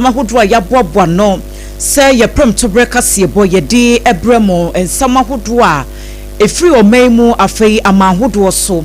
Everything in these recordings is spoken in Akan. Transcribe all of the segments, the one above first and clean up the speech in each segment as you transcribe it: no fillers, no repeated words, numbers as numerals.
Ahodoɔ a yɛaboaboa ano sɛ yɛn prɛmtoberɛ kaseɛbɔ yɛde brɛ mo, nsɛm ahodoɔ a ɛfiri ɔman mu, afei aman ahodoɔ so,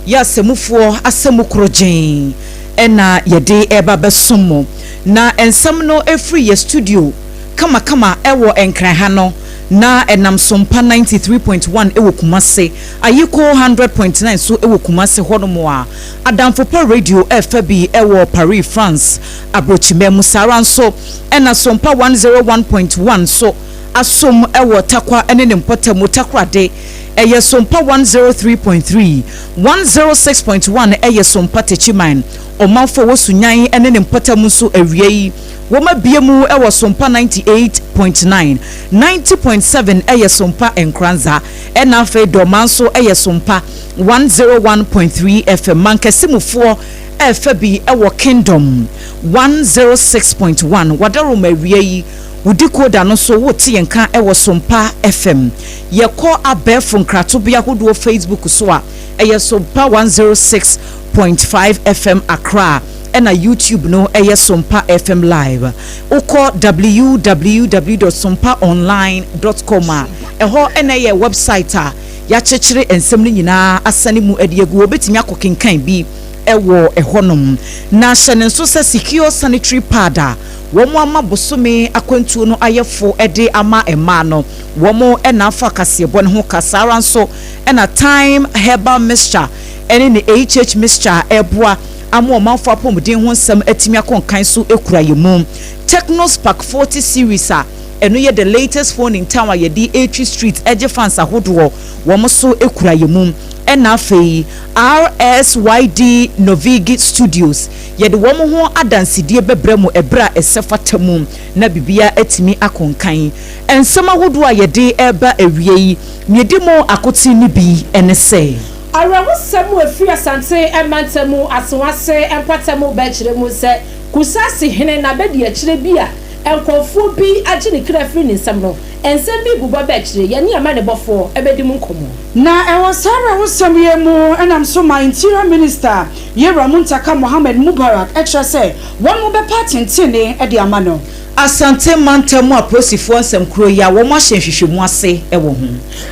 yɛ asɛmufoɔ asɛmu korɔgyee ɛna yɛde ɛreba bɛsom mo. Na nsɛm no ɛfiri yɛ studio kamakama ɛwɔ Nkran ha no, na ɛnam Sompa 93.1 ɛwɔ Kumase, Ayiko 100.9 so ɛwɔ Kumase hɔnom a Adamfopa Radio ɛfa bi ɛwɔ Paris, France aburokyima mu. Saa ara nso ɛna Sompa 101.1 so asom ɛwɔ Takwa ɛne ne mpɔtam. Takorade ɛyɛ Sompa 103.3, 106.1 ɛyɛ Sompa Techiman. Ɔmanfo wɔ Sunyan ɛne ne mpɔtam nso, awia yi wɔn abie mu ɛwɔ Sompa 98.9, 90.7 ɛyɛ Sompa Nkranza, ɛna afei Dɔma nso ɛyɛ Sompa 101.3 FM. Mankɛsemufoɔ ɛɛfɛ bi ɛwɔ Kingdom 106.1. Wadaroma, awia yi wodi koda no so wote yɛn ka ɛwɔ Sompa FM. Yɛkɔ abɛɛfo nkratobea ahodoɔ Facebook so a, ɛyɛ Sompa 106.5 FM Accra, ɛna YouTube no ɛyɛ Sompa FM Live. Wokɔ www.sompaonline.com a, ɛhɔ ɛna ɛyɛ website a yɛakyekyere nsɛm no nyinaa asane mu de agu, wɔbɛtumi akɔ kenkan bi ɛwɔ ɛhɔnom. Na hyɛ ne nso sɛ Secure Sanitary Pad a wɔn ama bosome akwantuo no ayɛfo de ama mmaa no, wɔn ɛna afa kaseɛbɔ no ho ka. Saa ara nso ɛna Time Herbal Mixture ɛne ne HH Mixture a ɛboa ama ɔmanfo apɔmuden ho nsɛm atumi akɔ nkan so ekura yɛn mu. Tecno Spark 40 Series a ɛno yɛ the latest phone in town a yɛde etwi street ɛgye fans ahodoɔ, wɔn nso ekura yɛn mu. Ɛna afei RSYD Novigi Studios, yɛde wɔn ho adansidie bɛbrɛ mu ɛberɛ a ɛsɛ fata mu na biribiara atumi akɔ nkan. Nsɛm ahodoɔ a yɛde ɛreba awie yi, nea edi mu akoten no bi ɛne sɛ Awerɛhosɛm a ɛfiri Asante mantam Asewase mpɔtam bɛkyerɛ mu sɛ Kusase hene na bɛdi akyire bi a nkurɔfoɔ bi agye ne kra firi ne nsam no, nsɛm bi bobɔ bɛkyerɛ yɛne amanebɔfoɔ bɛdi mu nkɔmmɔ. Na ɛwɔ saa awerɛhosɛm yi mu ɛnam so ma Interior Minister Yewura Muntaka Mohammed Mubarak ɛkyerɛ sɛ wɔn mo bɛpa atentene de ama no. Asante mantam apolisifoɔ nsɛmkuro yi a wɔn ahyɛ nhwehwɛmu ase wɔ ho.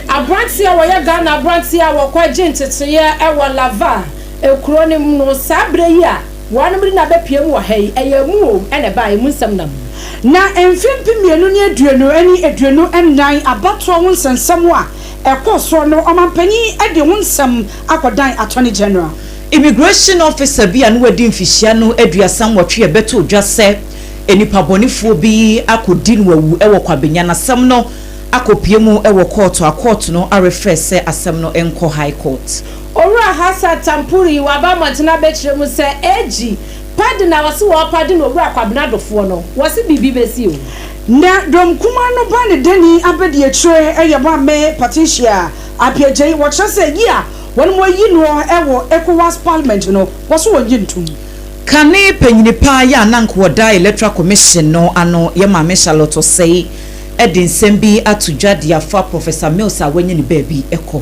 Aberanteɛ a wɔyɛ Ghana aberanteɛ a wɔkɔ agye nteteeɛ wɔ Lava kuro no mu no, saa berɛ yi a wɔnom de no abɛpue mu wɔ ha yi, ɛyɛ mu o ɛna ɛbaa emu nsɛm nam. Na mfe 2024 abatoɔ ho nsɛnsɛm a ɛkɔɔ soɔ no, ɔmanpanyin de ho nsɛm akɔdan Attorney General. Immigration officer bi a no wadi mfihyia no 38 ɛbɛto dwa sɛ nipa bɔnefoɔ bi akɔdi no awu wɔ Kwabenya, n'asɛm no akɔpie mu wɔ court a court no arefɛ sɛ asɛm no nkɔ High Court. Owura Hassan Tampuri waba mmɔntene abɛkyerɛ mu sɛ AG pardon a wɔse wɔpardon Owura Kwabena Dofoɔ no, wɔse biribi bɛsi o. Na dɔm kumaa no ba ne dani abɛdi akyire yɛ Maame Patricia Appiagyei. Wɔkyerɛ sɛ yi a wɔn mo ayi noɔ wɔ ECOWAS Parliament no, wɔso wɔn gye ntom. Kane panyini paa yɛ anank wɔda Electoral Commission no ano, yɛ Maame Charlotte Osei, de nsɛm bi ato dwa de afa Professor Mills a wanya ne baabi kɔ ho.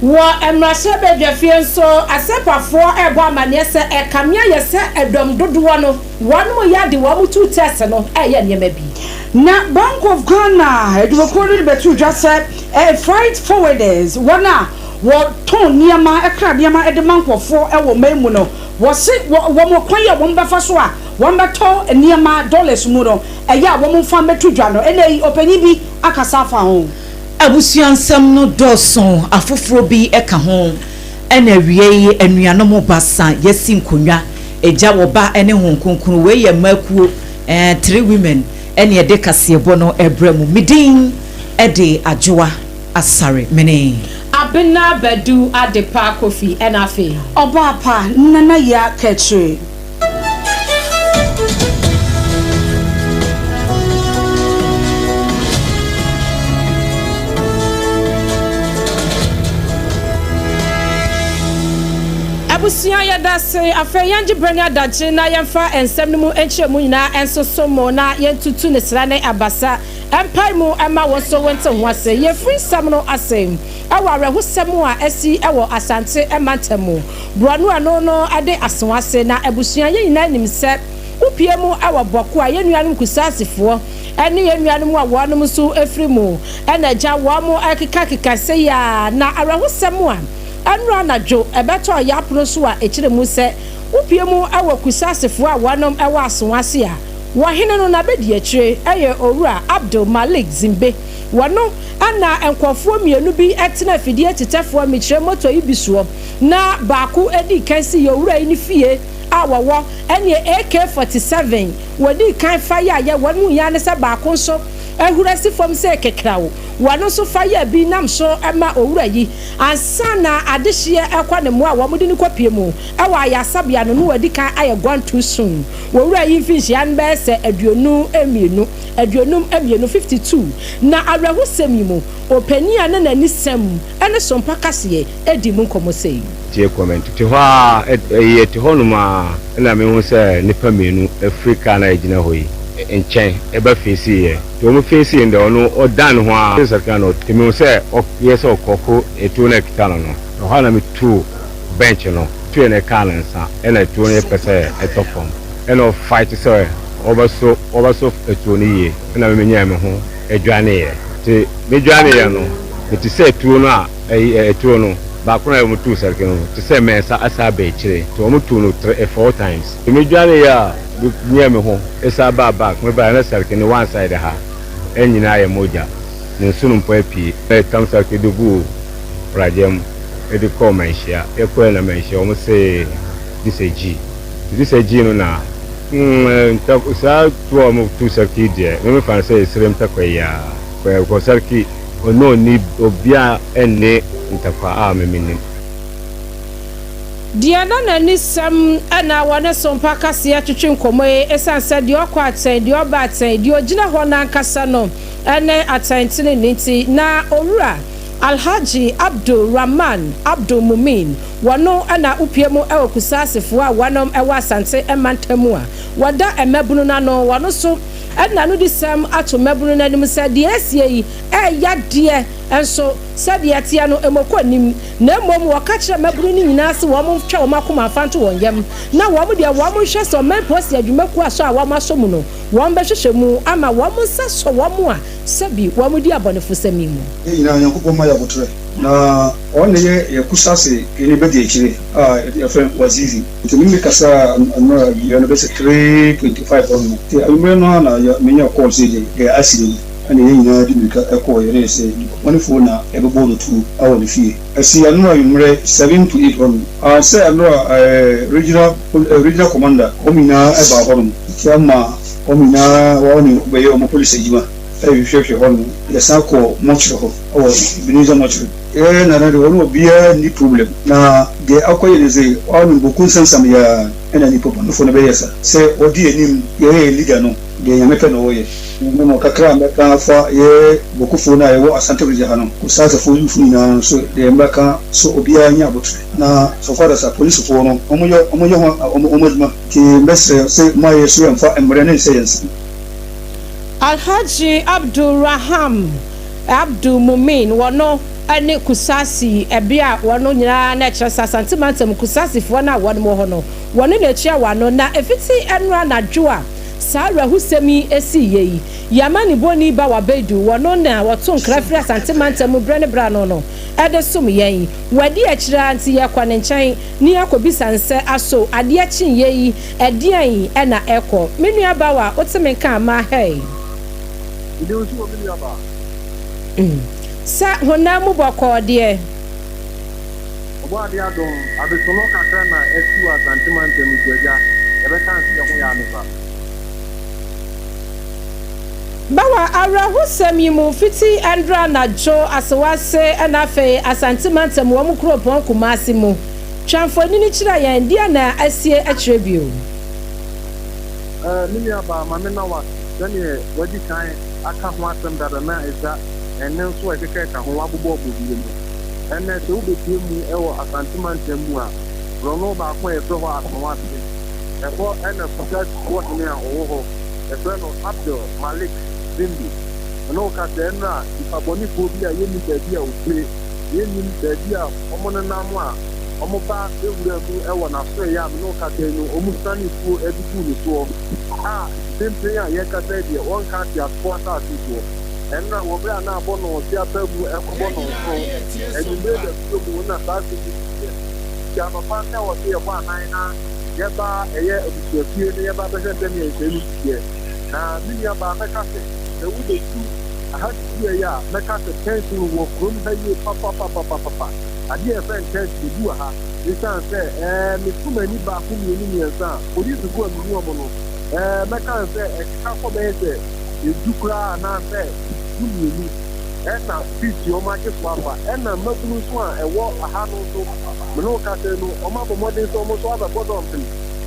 Wɔ mmarahyɛbadwafie nso, asɛpafoɔ ɛrebɔ amanneɛ sɛ ɛkame ayɛ sɛ ɛdɔm dodoɔ no wɔn mo yɛ ade wɔn mo tu tɛs no ɛyɛ nneɛma bi. Na Bank of Ghana adwumakuo no de bɛto dwa sɛ freight forwarders, wɔn a wɔtɔn nneɛma, kra nneɛma de ma nkurɔfoɔ wɔ man mu no, wɔse wɔn kwan a wɔn bɛfa so a wɔn bɛtɔ nneɛma dollars mu no, ɛyɛ a wɔn mfa mmɛto dwa no. Ɛnna yi ɔpanyin bi akasa afa ho. Abusua nsɛm no dɔɔso, afoforɔ bi ka ho. Ɛna awie yi, anuanom basa yɛsi nkonnwa, Agya, Wɔba ne Honhom Kronkron. Wei yɛ mmaakuo three women ɛne ɛde kaseɛbɔ no ɛbrɛ mu. Medin ɛde Adwoa Asare mene. Abena Badu Adepa Kofi, ɛna afei Ɔbaa pa Nana Yaa Kɛkyire. Abusua, yɛda se. Afei yɛngye berɛ ne adagye na yɛmfa nsɛm no mu nkyerɛ mu nyinaa nsoso mu na yɛntutu ne sra ne abasa mpae mu ma wɔn nso wɔnte ho ase. Yɛfiri nsɛm no ase ɛwɔ awerɛhosɛm a asi ɛwɔ Asante mantam mu borɔno ɛno no de aso ase. Na abusua, yɛn nyinaa nim sɛ Wopue mu wɔ Bɔko a, yɛn nuanom Kusaasifoɔ ne yɛn nuanom a wɔnom nso firi mu na agya wɔn rekekakeka sei ara. Na awerɛhosɛm a ɛnora anadwo ɛbɛtɔɔ yɛn apono so a ɛkyerɛ mu sɛ wopue mu wɔ Kusaasifoɔ a wɔnom wɔ Asoase a wɔhene no n'abɛdiakyire yɛ Owura Abdul Malik Zimbe. Wɔno na nkorɔfoɔ mmienu bi tena afidie tetɛfoɔ mekyerɛ moto yi bi soɔ na baako dii kan sii owura yi ne fie a wɔwɔ ɛneɛ AK 47 wɔdii kan fa yɛayɛ wɔn hu yɛ ara ne sɛ baako nso ahuru asi fam sɛ kekraw wɔn nso fa yɛ bi nam so ma owura yi ansa na adehyeɛ ɛkɔ ne mmoa a wɔn de no kɔ pie mu ɛwɔ ayasabea no na wɔadi kan ayɛ gone too soon. Owura yi mfinhyia no bɛyɛ sɛ 52, 52, 52. Na awerɛhosɛm yi mu, ɔpanin a na n'ani sɛm ne Sompa kaseɛ di mu nkɔmmɔ sei. Tie comment. Te hɔ ara, ɛyɛ te hɔ nom ara na me hu sɛ nnipa mmienu firi car no a ɛgyina hɔ yi nkyɛn ɛba feesii yɛn. Nti wɔn feesii no deɛ ɔno ɔdan ne ho ara sɛ car no, nti me hu sɛ ɔyɛ sɛ ɔkɔko etuo no a ɛkita no no. Ɛhɔ ara na me tuu bench no, tuiɛ no ɛkaa ne nsa ɛna etuo no yɛ pɛ sɛ ɛtɔ fam ɛna ɔfight sɛ ɔbɛso ɔbɛso etuo no yie ɛna me menyaa me ho dwaneeɛ. Nti me dwaneeɛ no, me te sɛ tuo no a ɛyi ɛ tuo no baako na wɔn tuu sɛreke no te sɛ mɛnsa asa aba akyire nti wɔn tuu no three four times. Nti me dwaneeɛ a me nyaa me ho san baa back me baeɛ na sɛreke no one side ha nyinaa ayɛ mogya ne nsono mpo apue. Na yɛtam sɛreke de guu pragya mu de kɔɔ Manhyia yɛkɔɛ na Manhyia wɔn see gye sɛ G nti gye sɛ G no na mm nta saa tuo a wɔn tu sɛreke yi deɛ me me fa no sɛ ɛsrem ntakwa yi ara kɔ sɛreke. Ɔno ɔnni obiara nne ntakwa a me menim. Deɛ na n'ani sɛm na wɔne Sompa kaseɛ twetwe nkɔmmɔ yi, ɛsiane sɛ deɛ ɔkɔ atɛn, deɛ ɔba atɛn, deɛ ɔgyina hɔ no ankasa no ne atɛntenenee nti, na Owura Alhaji Abdul Rahman Abdul Mumin, wɔno na wopue mu wɔ Kusaasefoɔ a wɔnom wɔ Asante mantam mu a wɔda mmabunu no ano, wɔno nso de n'anodisɛm ato mmabunu no anim sɛ deɛ asie yi ɛyɛ adeɛ nso sɛdeɛ ɛteɛ no mmɔkɔ nnim, na mmom wɔka kyerɛ mmabunu no nyinaa se wɔn ntwa wɔn akoma mfa nto wɔn yam, na wɔn deɛ wɔn nhwɛ sɛ ɔman polisi adwumakuo asɔ a wɔn asɔ mu no wɔn bɛhwehwɛ mu ama wɔn nsa sɔ wɔn a sɛbi wɔn di abɔnefosɛm yi mu. Yɛn nyinaa Nyankopɔn mma yɛ aboterɛ. Na ɔno na ɛyɛ yɛ Kusase hene bɛdi akyire a yɛfrɛ no Wazizi. Nti me me kasaa anɔpa awia no bɛsɛ 3:25 hɔ nom. Nti anwummerɛ no ara na yɛ me nya call sɛ deɛ deɛ asi no ni. Ɛna yɛn nyinaa de mirika kɔɔ yɛ na yɛ sɛ nipa bɔnefoɔ na yɛbɛbɔɔ no tuo wɔ ne fie. Ɛsi anɔpa anwummerɛ 7 to 8 hɔ nom. Sɛ anɔpa regional regional commander wɔn nyinaa baa hɔ nom. Nti ama wɔn nyinaa wɔne bɛyɛ wɔn polisi adwuma ɛhwehwɛhwɛ hɔ nom. Yɛsan kɔɔ mortuary hɔ wɔ Ebenezer mortuary. Yɛ nana deɛ ɔne obiara nni problem na deɛ akɔyɛ ne sɛ ɔne Boku nsɛnsɛm yɛ a ɛna nipa bɔnefoɔ no bɛyɛ sa sɛ ɔdi anim yɛyɛ leader no deɛ Nyame pɛ na ɔyɛ. Na mmom kakra a mɛka afa yɛ Bokufoɔ no a yɛwɔ Asante region ha no, Kusasefoɔ youth nyinaa no so deɛ mɛka so obiara nyɛ aboterɛ na so far as apolisifoɔ no wɔyɛ wɔyɛ ho wɔn adwuma nti mɛsrɛ sɛ mo a yɛ so yɛmfa mmerɛ ne nsɛ yɛn nsa. Alhaji Abdul Raham Abdul Mumin wɔno ne Kusasi ɛbea a wɔno nyinaa na ɛkyerɛ sɛ Asante mantam Kusasifoɔ no a wɔnom wɔ hɔ no wɔno na ɛtua wɔn ano. Na ɛfiti ɛnora anadwo a saa awerɛhosɛm yi ɛsii yɛ yi, Yamanibɔni Bawa Baidu wɔno na wɔto nkra firi Asante mantam mu berɛ ne berɛ ano no ɛde som yɛn. Wɔadi akyire ara nti yɛkɔ ne nkyɛn ne yɛakɔbisa nsɛ aso adeɛ kyeeɛ yi ɛdeɛn ɛna ɛkɔ. Me nua Bawa, wote me nka ama hɛi? Mede wo so wɔ me nua baa. Sɛ honam mu bɔkɔɔ deɛ. Ɔbɔ adeɛ adom, adesono kakra na asi wɔ Asante mantam nti agya, yɛbɛka ase yɛ ho yɛ anefa. Bawa, awerɛhosɛm yi mu fiti ɛndra anadwo Asewase ɛna afei Asante mantam wɔn kuropɔn Kumasi mu. Twa mfonini kyerɛ yɛn deɛ na asie akyerɛ bio. Me nua baa, ma me na wase sɛneɛ wadi kan aka ho asɛm dada na agya ɛnne nso a ɛkeka ɛka ho wabobɔ ɔbɔ bi mu. Ɛnnɛ sɛ wobɛpue mu wɔ Asante mantam mu a, borɔno baako a yɛfrɛ hɔ Asawase. Ɛhɔ na Kusasifoɔ hene a ɔwɔ hɔ, yɛfrɛ no Abdul Malik Zimbi. Ɔne wo kasa ɛnnora nipa bɔnefoɔ bi a yɛnnim baabi a ɔfire, yɛnnim baabi a wɔnenam a. wɔba bɛwuraa mu wɔ n'asoɛeɛ a me ne wo kasa yi no, wɔsianee tuo de guu ne soɔ a mprempren a yɛrekasa yi deɛ, wɔnka ateasefoɔ asase soɔ. Ɛnora wɔ berɛ a na abɔ nnɔnhwe apaa mu rekɔbɔ nnɔnson anwummerɛ dasuo mu na saa asɛm yi siiɛ. Nti anɔpa na ɛwɔ sɛ yɛbɔ anan na yɛba ɛyɛ abusuafie na yɛba bɛhwɛ sɛdeɛ nhwɛe no si teɛ. Na me nuabaa mɛka sɛ, sɛ wobɛdu aha sisiɛ yi a, mɛka sɛ tension wɔ kurom ha yie papapapapapa. Adeɛ a yɛfrɛ no tension ebi wɔ ha. Esiane sɛ ɛɛ meto m'ani baako mmienu mmiɛnsa a, polisifo a mihu wɔn no, ɛɛ mɛka no sɛ ɛkeka kɔ bɛyɛ sɛ edu koraa anaasɛ 12 ɛna street wɔn agye so afa. Ɛna mmabunu nso a ɛwɔ ha no nso, me ne wo kasa yi no, wɔabɔ mmɔden sɛ wɔn nso abɛbɔ dɔmpem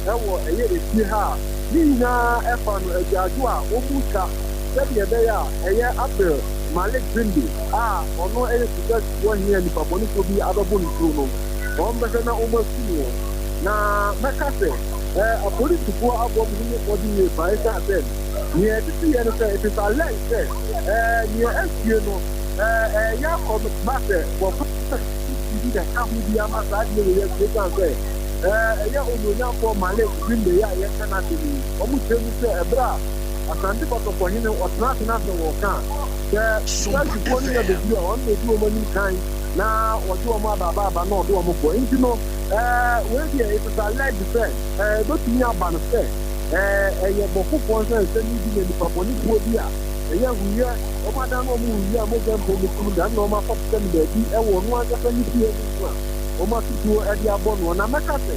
ɛwɔ ɛyɛ efie ha a ne nyinaa ɛfa no agyaadwo a wɔretwa sɛdeɛ ɛbɛyɛ a ɛyɛ Abdel Malik Binde a ɔno ɛyɛ Kusasifoɔ hene a nnipa bɔnefoɔ bi abɛbɔ ne tuo no, wɔbɛhwɛ na wɔakum wɔn. Na mɛka sɛ, ɛɛ, apolisifoɔ abɔ wɔn ho mmɔden yie paa ɛsiane sɛ nea ɛtete yɛ no sɛ it is alleged sɛ, ɛɛ, nea asie no, ɛɛ, ɛyɛ akɔ ba sɛ wɔfa biribi na ɛka ho bi ama saa adeɛ wei asie ɛsiane sɛ, ɛɛ, ɛyɛ Onuonyamfoɔ Malik Binde a yɛreka n'asɛm yi, wɔkyerɛ mu sɛ ɛberɛ a Asante Kɔtɔkɔ hene ɔtena ase na sɛ wɔka a, sɛ Kusasifoɔ no nya bɛduru a, ɔno na ɔdi wɔn anim kan na ɔgye wɔn abaabaaba na ɔde wɔn kɔ. Enti no, ɛɛ, wei deɛ it is alleged sɛ, ɛɛ, ɛbɛtumi aba no sɛ, ɛɛ, ɛyɛ bɔfofoɔ nsa nsɛm yi bi na nnipa bɔnefoɔ bi a ɛyɛ huiɛ, wɔn adan wɔn huiɛ a mogya mpo no kum da na wɔn akɔpɛ no baabi wɔ ɔno ankasa ne fie no mu a wɔn ato tuo de abɔ noɔ. Na mɛka sɛ,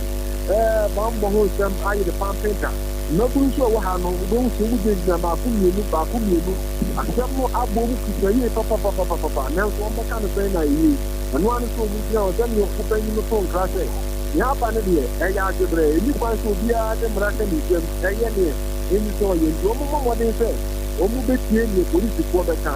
ɛɛ, bammɔ ho nsɛm ayere pampenta. Mmabunu nso a ɛwɔ ha no, wobɛhu sɛ wɔgyinagyina baako mmienu, baako mmienu. Asɛm no abɔ wɔn kusa yie papapapapapa, nanso wɔbɛka no sɛn na ayɛ yie? Ɛno ara ne sɛ wɔgyina hɔ sɛ nea ɔko panyin no too nkra sɛ, Nea aba no deɛ, ɛyɛ adwebrɛ. Ɛnni kwan sɛ obiara de mmara hyɛ ne nsam yɛ nea ɛnni sɛ ɔyɛ. Enti wɔmmɔ mmɔden sɛ wɔbɛtie nea polisifoɔ bɛka.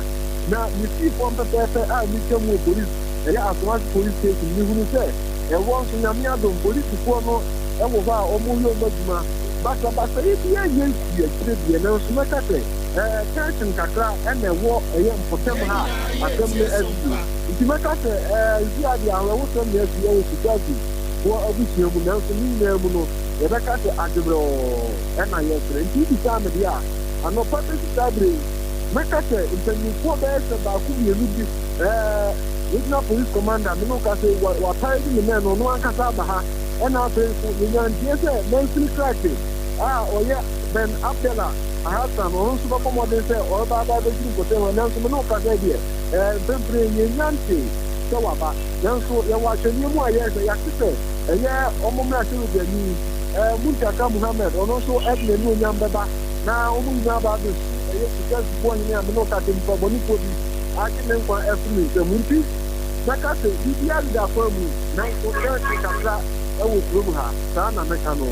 Na mesii fam pɛpɛɛpɛ a metwam wɔ polisi, ɛyɛ Asawase Police Station, mehunuu sɛ ɛhɔ nso, Nyame adom, polisifoɔ no wɔ hɔ a wɔreyɛ wɔn adwuma. Basabasayɛ biara nnya nsii akyire deɛ, nanso mɛka sɛ, Ɛɛ, tension kakra na ɛwɔ ɛyɛ mpɔtam ha a asɛm no asie. Nti mɛka sɛ, ɛɛ, Nsia deɛ awerɛhosɛm na asi wɔ Kusaasi foɔ abusua mu, nanso ne nyinaa mu no, yɛbɛka sɛ adwebrɛoo na yɛresrɛ. Nti wobisaa me deɛ a, anɔpa bɛsi saa berɛ yi, mɛka sɛ mpanyinfoɔ bɛyɛ sɛ baako mmienu bi, ɛɛ, Regional Police Commander, me ne wo kasa yi, wa, waparedi ne mɛn no, ɔno ankasa aba ha. Ɛna afei nso, yɛnyaa nteɛ sɛ mansini krakye a ɔyɛ Ben Abdallah Alhassan, ɔno nso bɛbɔ mmɔden sɛ ɔbɛba aba abɛduru mpɔtam hɔ. Nanso me ne wo kasa yi deɛ, ɛɛ, mprempren yɛnnya ntee sɛ waba. Nanso yɛwɔ ahwɛnie mu a yɛrehwɛ. Yɛate sɛ ɛyɛ wɔn mmarahyɛbadwani, ɛɛ, Muntaka Muhammed, ɔno nso de n'anuonyam bɛba, na wɔn nyinaa aba abɛsu ɛyɛ Kusaasifoɔ hene a me ne wo kasa yi, nipa bɔnefoɔ bi agye ne nkwa afiri ne nsam. Nti mɛka sɛ biribiara deda akwan mu, nanso yɛrete kakra wɔ kurom ha. Saa na mɛka no.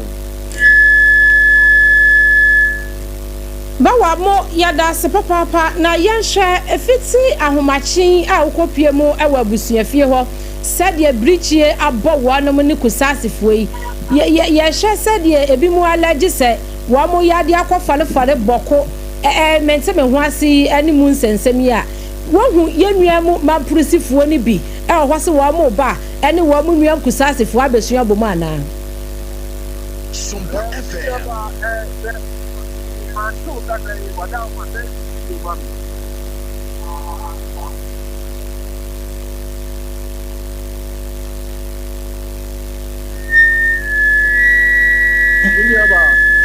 Bawa mo yɛdase papaapa na yɛnhwɛ ɛfiti ahomakye yi a wokɔ pie mu wɔ abusuafie hɔ sɛdeɛ birikyie abɔ wɔnom ne kusaasifoɔ yi yɛ yɛ yɛhwɛ sɛdeɛ ebi mo alɛgye sɛ wɔn yadeɛ akɔ fare fare bɔko ɛɛ mente me ho ase yi ɛne mu nsɛnsɛm yi a wohu yɛnua mu mamprusifoɔ no bi ɛwɔ hɔ se wɔn ba ɛne wɔn nua nkusaasifoɔ abɛsua bɔ mu anaa. Sompa FM.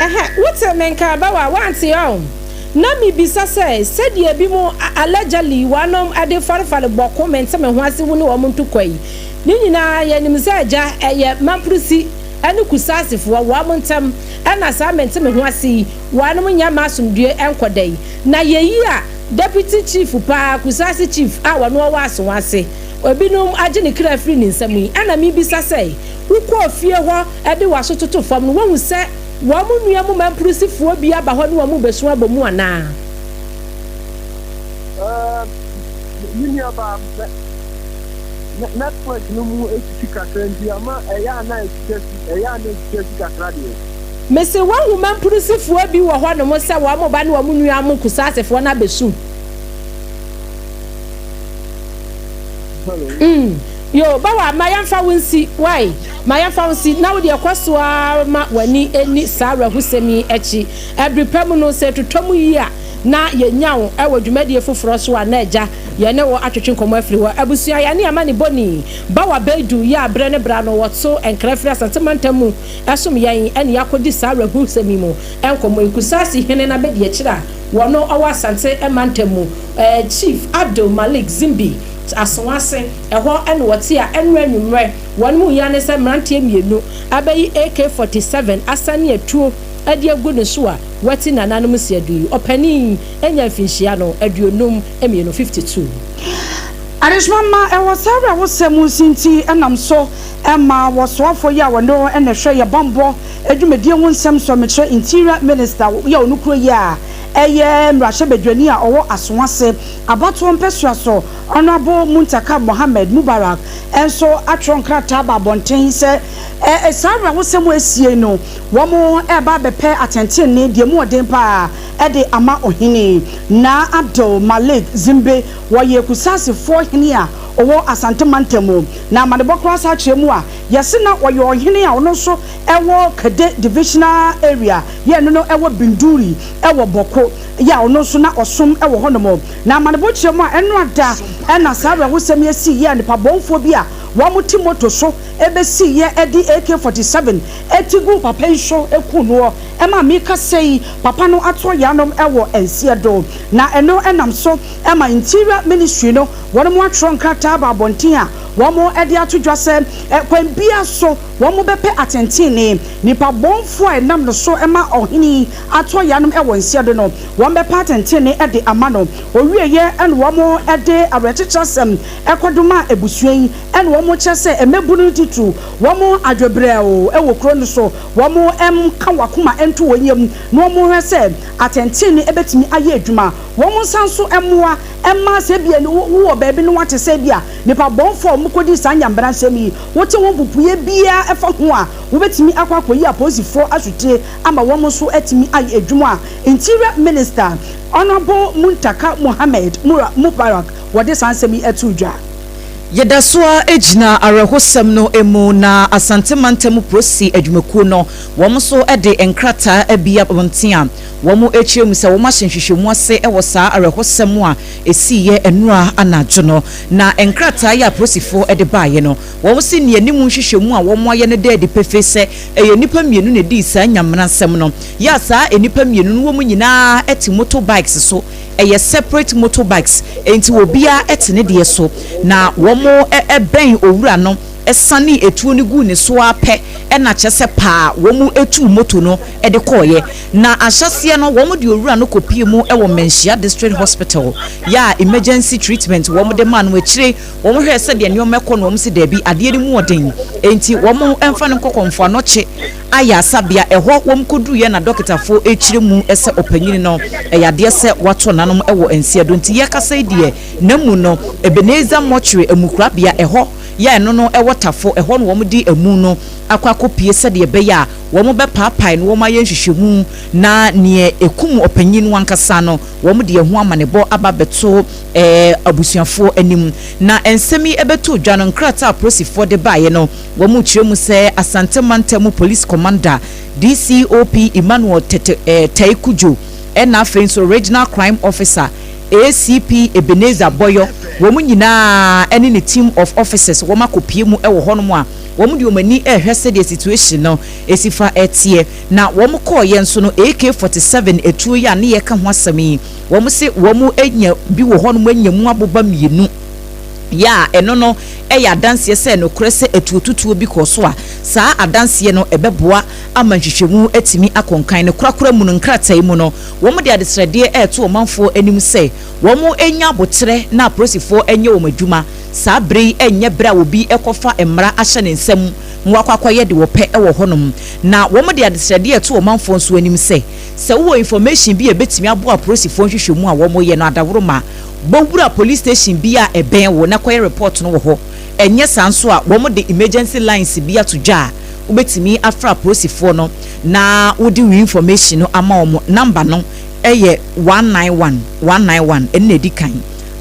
Ɛhɛ, wote me nka Bawa, woante ɔn? Na mebisa sɛ, sɛdeɛ ebinom allegedly wɔnom de farefare bɔko mente me ho ase wo ne wɔn ntokwa yi, ne nyinaa yɛnim sɛ agya ɛyɛ Mamprusi ne Kusaasifoɔ wɔn ntɛm ɛna saa mente me ho ase yi wɔnom nyɛ mma asomdue nkɔ da yi. Na yɛyi a Deputy Chief paa, Kusaasi Chief a ɔno ɔwɔ Asowase, ebinom agye ne kra afiri ne nsam yi, ɛna mebisa sɛ, wokɔɔ fie hɔ de w'aso toto fam no woahu sɛ wɔn nua mu mampurusifoɔ bi aba hɔ ne wɔn rebɛsu abɔ mu anaa? Ɛɛ, me nuabaa, network no mu asisi kakra nti ama ɛyɛ a na ɛtwitwa si, ɛyɛ a na ɛtwitwa si kakra deɛ. Mese woahu mampurusifoɔ bi wɔ hɔnom sɛ wɔn ba ne wɔn nua mo Kusaasefoɔ no abɛsu? Hello. Mm. Yo, Bawa, ma yɛmfa wo nsi, wai, ma yɛmfa wo nsi, na wo deɛ kɔ so ara ma w'ani nni saa awerɛhosɛm yi akyi. Ɛbere pa mu no, sɛ ɛtotɔ mu yie a, na yɛnya wo wɔ dwumadie foforɔ so a na agya yɛne wo atwetwe nkɔmmɔ afiri hɔ. Abusua, yɛne amanebɔni Bawa Baidu yi a berɛ ne berɛ ano wɔto nkra firi Asante mantam mu som yɛn ne yɛakɔdi saa awerɛhosɛm yi mu nkɔmmɔ yi. Kusasi hene no abɛdiakyire a wɔno ɔwɔ Asante mantam mu, Chief Abdul Malik Zimbi Asoase, ɛhɔ na wɔte a ɛnnora anwummerɛ wɔn mu yea ne sɛ mmeranteɛ mmienu abɛyi AK 47 asane atuo de agu ne so a wati nananom nsiadu yi. Ɔpanin yi anya mfinhyia no 52, 52. Adesoma mma ɛwɔ saa awerɛhosɛm nsi nti nam so ma wɔsoafoɔ yi a wɔno na ɛhwɛ yɛ bammɔ dwumadie ho nsɛm so mekyerɛ Interior Minister yi a ɔno kuro yi a ɛyɛ mmarahyɛbadwani a ɔwɔ Asoase abatoɔ mpɛsoa so Honourable Muntaka Mohammed Mubarak nso atwerɛ nkrataa aba abɔnten sɛ saa awerɛhosɛm a asie no wɔreba abɛpɛ atɛntenenee deɛ emu ɔden pa ara de ama ɔhene Naa Abdul Malik Zimbe. Wɔyɛ Kusasefoɔ hene a ɔwɔ Asante mantam mu. Na amanebɔ koraa san kyerɛ mu a, yɛse na ɔyɛ ɔhene a ɔno nso wɔ Kade Divisional Area, yɛ ɛno no wɔ Binduri wɔ Bɔko, yɛ a ɔno nso na ɔsom wɔ hɔnom. Na amanebɔ kyerɛ mu a, ɛno ada na saa awerɛhosɛm yi asii yɛ a nipabɔnfoɔ bi a wɔte moto so bɛsiiɛ de AK 47 ti guu papa yi so kuu noɔ. Ɛma mekasa yi, papa no atɔ yanom wɔ nseɛ do. Na ɛno nam so ma Interior Ministry no wɔn atwerɛ nkrataa aba abɔnten a wɔn de ato dwa sɛ kwan biara so wɔn bɛpɛ atɛntenenee. Nipa bɔnfoɔ a ɛnam no so ma ɔhene yi atɔ yanom wɔ nseɛ do no, wɔn bɛpɛ atɛntenenee de ama no. Ɔwieɛ na wɔn de awerɛkyekyerɛ asɛm kɔdomaa abusua yi na wɔn kyerɛ sɛ mmabunu no titiriw wɔn adwebrɛw wɔ kuro no so, wɔn nka wɔn akoma nto wɔn yam na wɔn nhwɛ sɛ atɛntenenee bɛtumi ayɛ adwuma. Wɔn nsa nso mmoa mma sɛ ebia wowɔ baabi na woate sɛ ebia nnipa bɔnfoɔ a wɔkɔdii saa nyamebransɛm yi, wote ho mpopoeɛ biara fa ho a, wobɛtumi akɔ akɔyi apolisifoɔ asotire ama wɔn nso atumi ayɛ adwuma a Interior Minister, Honourable Muntaka Mohammed Mubarak wɔde saa nsɛm yi too dwa. Yɛda so ara gyina awerɛhosɛm no mu na Asante Mantam Polisi Adwumakuo no wɔn nso de nkrataa abi abɔnten a wɔrekyerɛ mu sɛ wɔahyɛ nhwehwɛmu ase wɔ saa awerɛhosɛm a ɛsiiɛ nnora anadwo no. Na nkrataa yi a apolisifoɔ de baeɛ no, wɔse nea anim nhwehwɛmu a wɔayɛ no da adi pefee sɛ ɛyɛ nnipa mmienu na ɛdii saa Nyamena nsɛm no. Yɛ a saa nnipa mmienu no wɔn nyinaa te motor bikes so, ɛyɛ separate motor bikes, enti obiara te ne deɛ so. Na wɔbɛn owura no sanee etuo no guu ne so ara pɛ na kyerɛ sɛ paa wɔtuu moto no de kɔeɛ. Na ahyɛaseɛ no wɔde owura no kɔpie mu wɔ Manhyia District Hospital yɛ a emergency treatment wɔde maa no. Akyire wɔhwɛɛ sɛdeɛ nneɛma rekɔ no wɔse daabi adeɛ no mu ɔden enti wɔmfa no nkɔ Kɔmfo Anɔkye ayaresabea. Ɛhɔ wɔkɔduruiɛ na dɔketafoɔ rekyerɛ mu sɛ ɔpanyini no ɛyɛ adeɛ sɛ watɔ nanom wɔ nseɛ do nti yɛrekasa yi deɛ N'amu no, Ebenezer Mortuary amukorabea, ɛhɔ yɛ a ɛno no wɔ Tafo, ɛhɔ na wɔde amu no akɔ akɔpue sɛdeɛ ɛbɛyɛ a wɔbɛpaapae no, wɔayɛ nhwehwɛmu na deɛ ɛkum ɔpanyin no ankasa no, wɔde ɛho amanebɔ aba abɛto abusuafoɔ anim. Na nsɛm yi bɛtoo dwa no, nkrataa a apolisifoɔ de baeɛ no, wɔkyerɛ mu sɛ Asante Mantam mu Police Commander, DCOP Emmanuel Tete Tei Kudjo, ɛna afei nso Regional Crime Officer, ACP Ebenezer Boyo, wɔn nyinaa ne ne team of officers wɔn akɔpue mu wɔ hɔnom a wɔn de wɔn ani rehwɛ sɛdeɛ situation no si fa teɛ. Na wɔn kɔeɛ nso no AK 47 atuo yi a ne yɛreka ho asɛm yi, wɔn se wɔn anya bi wɔ hɔnom anya mu aboba mmienu yɛ a ɛno no yɛ adanseɛ sɛ nokorɛ sɛ atuotutuo bi kɔɔ so a saa adanseɛ no ɛbɛboa ama nhwehwɛmu atumi akɔ nkan. Ne korakora mu no nkrataa yi mu no Wɔde adesrɛdeɛ reto ɔmanfoɔ anim sɛ wɔn nya aboterɛ na apolisifoɔ nyɛ wɔn adwuma. Saa berɛ yi nyɛ berɛ a obi rekɔfa mmara ahyɛ ne nsam na wakɔ akɔyɛ deɛ ɔpɛ wɔ hɔnom. Na wɔde adesrɛdeɛ reto ɔmanfoɔ nso anim sɛ, sɛ wowɔ information bi a ɛbɛtumi aboa apolisifoɔ nhwehwɛmu a wɔreyɛ no adaworoma, bɔ wura police station bi a ɛbɛn wo na kɔyɛ report no wɔ hɔ. Ɛnyɛ saa nso a, wɔde emergency lines bi ato dwa a wobɛtumi afrɛ apolisifoɔ no na wode wo information no ama wɔn. Number no yɛ 191, 191, ɛno na ɛdi kan,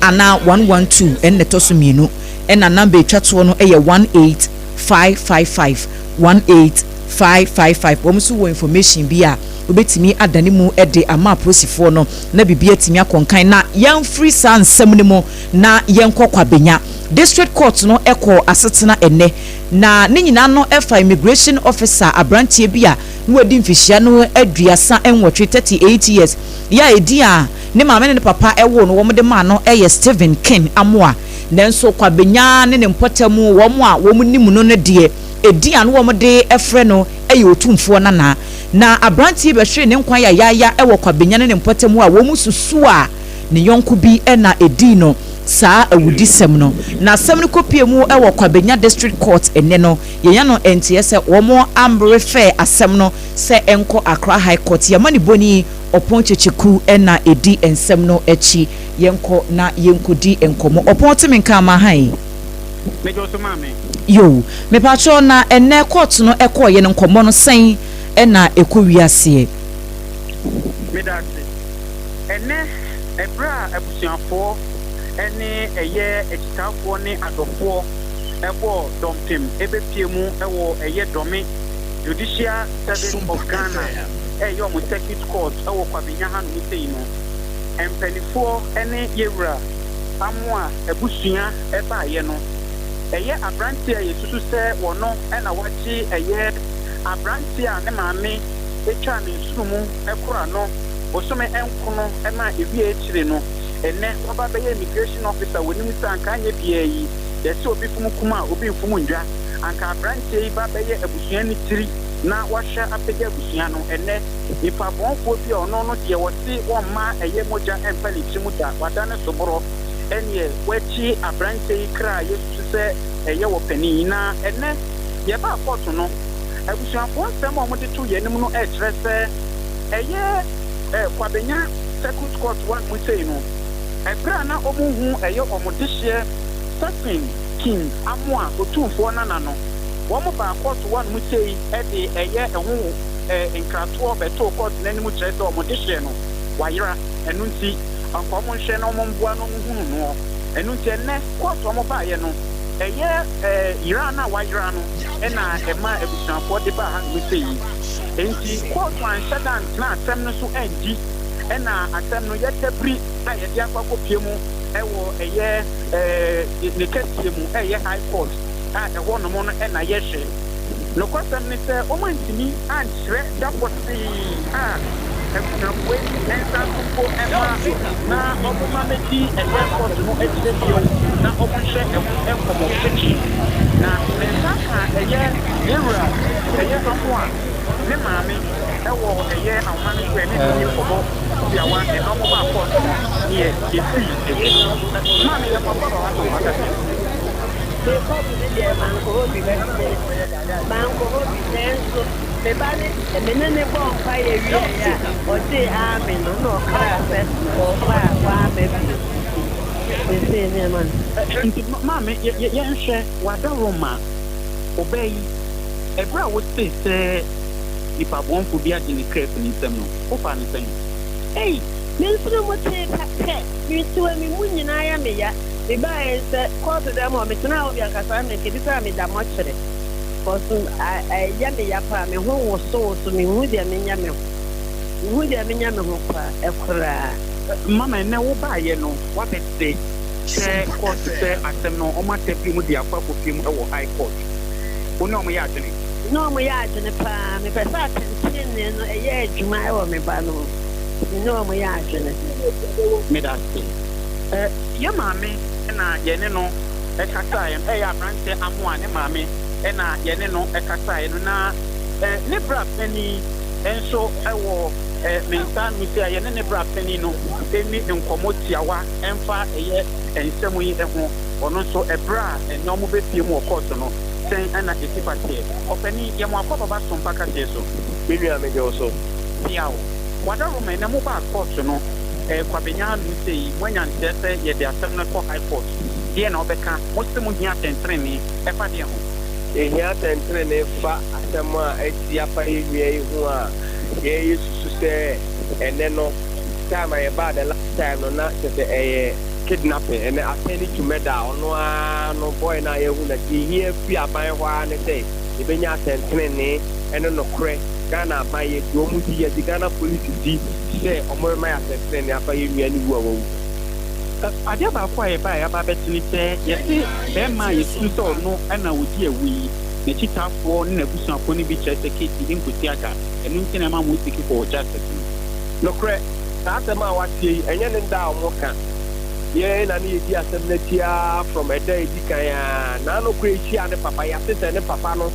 anaa 112, ɛno na ɛtɔ so mmienu. Ɛna number etwa toɔ no yɛ 18555, 18555. Wɔn nso wɔ information bi a wobɛtumi adane mu de ama apolisifoɔ no na biribi atumi akɔnkan. Na yɛmfiri saa nsɛm no mu na yɛnkɔ Kwabenya District Court no ɛkɔ asetena ɛnɛ, na ne nyinaa no ɛfa immigration officer aberanteɛ bi a na wadi mfihyia no 38, 38 years, yɛ a edi a ne maame ne ne papa ɛwɔ no wɔn de maa no ɛyɛ Stephen Ken Amoa. Nanso Kwabenya ne ne mpɔtam, wɔn a wɔn nim no no deɛ, edi a no wɔn de ɛfrɛ no ɛyɛ Otumfoɔ Nana. Na aberanteɛ bɛhwere ne nkwan yayaaya ɛwɔ Kwabenya ne ne mpɔtam a wɔn susu a ne yɔnko bi ɛna edi no saa awudisɛm no. Na asɛm no kɔpie mu ɛwɔ Kwabenya District Court ɛnɛ no, yɛnya no nteɛ sɛ wɔn amrefɛ asɛm no sɛ ɛnkɔ Accra High Court. Yɛma ne bɔni Ɔpɔn Kyekyeku ɛna edi nsɛm no akyi. Yɛnkɔ na yɛnkɔdi nkɔmmɔ. Ɔpɔn, te me nka ama ha yi. Mejɔ so, maame. Yo, mepatwɛ, na ɛnɛ court no ɛkɔɔ yɛ no, nkɔmmɔ no sɛn ɛna ɛkɔ wiaseɛ? Meda ase. Ɛnɛ ɛberɛ a abusuafoɔ ne ɛyɛ akyitaafoɔ ne adɔfoɔ ɛbɔɔ dɔmpem ɛbɛpie mu ɛwɔ ɛyɛ Dome Judicial Service of Ghana, ɛyɛ ɔmo circuit court ɛwɔ Kwabenya hanom sei no, mpanimfoɔ ne yɛwura Amoa abusua ɛbaeɛ no, ɛyɛ aberanteɛ a yɛsusu sɛ wɔno ɛna wagye ɛyɛ aberanteɛ a ne maame atwa ne nsoro mu ɛkora no bosome 9 ɛma ewie akyire no, ɛnɛ waba bɛyɛ immigration officer wɔ nim sɛ anka anyɛ biara yi yɛsɛ obi fom kum a obi mfom ndwa, anka aberanteɛ yi ba bɛyɛ abusua no tiri na wahwɛ apagya abusua no. Ɛnɛ nipa bɔnfoɔ bi a ɔno no deɛ wɔse wɔmma ɛyɛ mogya ɛmfa ne tirim da, wada ne soborɔ ɛneɛ wakyi aberanteɛ yi kra a yɛsusu sɛ ɛyɛ wɔ panin. Na ɛnɛ yɛbaa court no, abusuafoɔ nsɛm a wɔde to yɛn anim no ɛkyerɛ sɛ ɛyɛ Kwabenya Circuit Court one mu sei no, ɛberɛ a na wɔn hu ɛyɛ wɔn dehyeɛ Stephen King Amoa, Otumfoɔ Nana no, wɔn baa court one mu sei ɛde ɛyɛ ɛho nkratoɔ bɛtoo court n'anim kyerɛ sɛ wɔn dehyeɛ no wayera, ɛno nti anka wɔn nhwɛ na wɔn mboa na wɔn hunu noɔ. Ɛno nti ɛnɛ court wɔn baayɛ no, ɛyɛ yera no a wayera no ɛna ɛma abusuafoɔ de baa ha nom sei yi. Nti court anhyɛ da ntena asɛm no so andi, ɛna asɛm no yɛtabiri a yɛde akɔ akɔpie mu ɛwɔ ɛyɛ ne kɛseɛ mu, ɛyɛ High Court a ɛhɔ nom no ɛna yɛhwɛ. Nokwasɛm ne sɛ wɔn antumi ankyerɛ da pɔtee a abusuafoɔ yi nsa so mpo ɛma na wɔn ma mɛdi ɛyɛ court no akyire bio na wɔn nhwɛ ɛho nkɔmɔ twetwe. Na ne nsa ka ɛyɛ yɛwura ɛyɛ Amoa ne maame ɛwɔ ɛyɛ ahoma no so, ɛne ne nkɔmɔ tiawa. Ɛna wɔn ba court no neɛ yɛsii ɛhwɛ. Maame, yɛ mɔ akɔ aba so akasɛ. Mekɔ bi ne deɛ, mankɔ hɔ bi, mankɔ hɔ bi, nanso me ba ne me ne ne bɔ mpa yɛ wie a ɔgye aame no na ɔkra sɛ ɔba a wama bi sesei nneɛma no. Nti maame, yɛnhwɛ wadaroma ɔbaa yi, ɛberɛ a wotee sɛ nipa bɔnfo bi agye ne kra fi ne nsam no, wofa ne sɛn? Ei, me nso no mo tee pa hwɛ, metiwa me mu nyinaa yɛ me ya. Mebaeɛ sɛ kɔɔto dɛm hɔ, metena hɔ bi ankasa me nkedi sɛ meda mɔkyerɛ kɔso ɛyɛ me ya paa, me ho wosowoso, mehu deɛ menyɛ me ho, mehu deɛ menyɛ me ho paa ɛkoraa. Mama, ɛnɛ wobaayɛ no, woabɛte sɛ court sɛ asɛm no ɔmo atɛpiri mu de akɔ akɔpie mu ɛwɔ High Court. Wo ne ɔmo yɛ adwene? Na ɔmo yɛ adwene paa. Mepɛ sɛ atɛntenenee no ɛyɛ adwuma ɛwɔ me ba no ho. Me ne ɔmo yɛ adwene. Meda ase. Yɛ maame na yɛne no ɛkasaeɛ no, ɛyɛ aberanteɛ Amoa ne maame ɛna yɛne no ɛkasaeɛ no, na ne bra panin nso ɛwɔ me nsa no sɛ yɛne ne bra panin no ɛni nkɔmmɔ tiawa ɛmfa ɛyɛ nsɛm yi ho. Ɔno nso, ɛberɛ a ɛnɛ ɔmo bɛpie mu wɔ court no, sɛn ɛna ɛsi fa teɛ? Ɔpanin, yɛ mo akɔ baba sompa kaseɛ so. Me nua, megye wo so. Piaw wadaroma, ɛnɛ mo baa court no, Kwabenya hanom sɛ yi, moanya nteɛ sɛ yɛde asɛm no kɔ High Court. Deɛ na wobɛka? Mo se mo hia atɛntenenee ɛfa deɛ ho? Yɛhia atɛntenenee fa asɛm a asi afa yɛ nua yi ho a yɛyɛ susu sɛ ɛnɛ no, time a yɛbaa the last time no, na kyerɛ sɛ ɛyɛ kidnapping ɛnɛ attorney to murder a ɔno ara no boy no a yɛahu na deɛ ɛhia firi aban hɔ ara ne sɛ yɛbɛnya atɛntenenee ɛne nokorɛ. Ghana aban, yɛdi wɔn di, yɛgye Ghana Police di sɛ wɔrema yɛ atɛntenenee afa yɛn nua no wu a wawu. Adeɛ baako a yɛbaeɛ aba abɛte ne sɛ, yɛse barima a yɛsusu sɛ ɔno na ɔdi awu yi, n'akyitaafoɔ ne n'abusuafoɔ no bi kyerɛ sɛ Katie nkɔsi aga, ɛno nti na ɛma mo seek for justice no. Nokorɛ, saa asɛm a woateɛ yi, ɛnyɛ ne nda a wɔka. Yɛn na ne yɛdi asɛm no akyi ara from ɛda a ɛdi kan ara. Naano koraa yɛhyiaa ne papa, yɛate sɛ ne papa no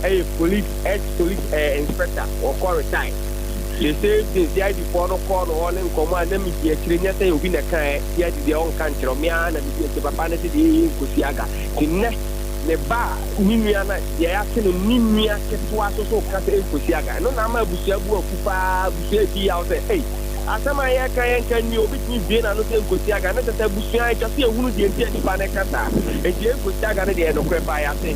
yɛ police, ex police eh, inspector, wɔkɔ retire. The same thing, CID foɔ no kɔɔ no hɔ ne nkɔmmɔ a na medi akyire, nyɛ sɛ obi na ɛkaeɛ, CID deɛ ɔnka nkyerɛ wo, me ara na medi akyire, papa no se deɛ ɛyɛ nkɔsi aga. Nti nnɛ, ne ba a, ne nua no, deɛ yɛate no, ne nua ketewa nso so ka sɛ ɛnkɔsi aga. Ɛno na ama abusua bo afu paa, abusua redi yaw sɛ, ei, asɛm a yɛreka yɛnka nwie, obi tumi bue n'ano sɛ ɛnkɔsi aga, na kyerɛ sɛ abusua, ɛtwa sɛ yɛhunu deɛ nti a nipa no reka saa. Nti ɛnkɔsi aga no deɛ ɛyɛ nokorɛ paa, yɛate.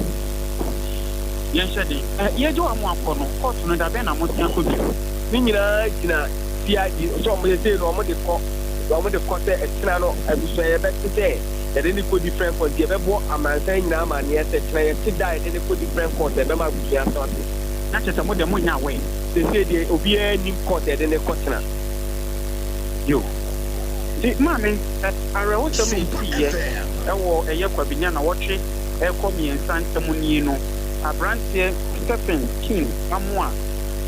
Yɛnhyɛ den. Ɛ, yɛregye wɔn akɔ no, kɔɔto no, da bɛn na mosan akɔ bio? Ne nyinaa gyina CID sɛ wɔn seesei no wɔn de kɔ, wɔn de kɔ sɛ ɛkyena no abusua yɛbɛte sɛ yɛde no kɔ different court nti yɛbɛbɔ amansan nyinaa amaneɛ sɛ kyena yɛte da a yɛde no kɔ different court a ɛbɛma abusua aso ate. Na kyerɛ sɛ mo deɛ monyɛ aware. Seesei deɛ obiara nnim court a yɛde no kɔ kyena. Yo. Nti maame, ɛ, awerɛhosɛm a ɛsiiɛ ɛwɔ ɛyɛ Kwabenya nawɔtwe rekɔ mmiɛnsa ntam nie no, aberanteɛ Stephen King Amoah,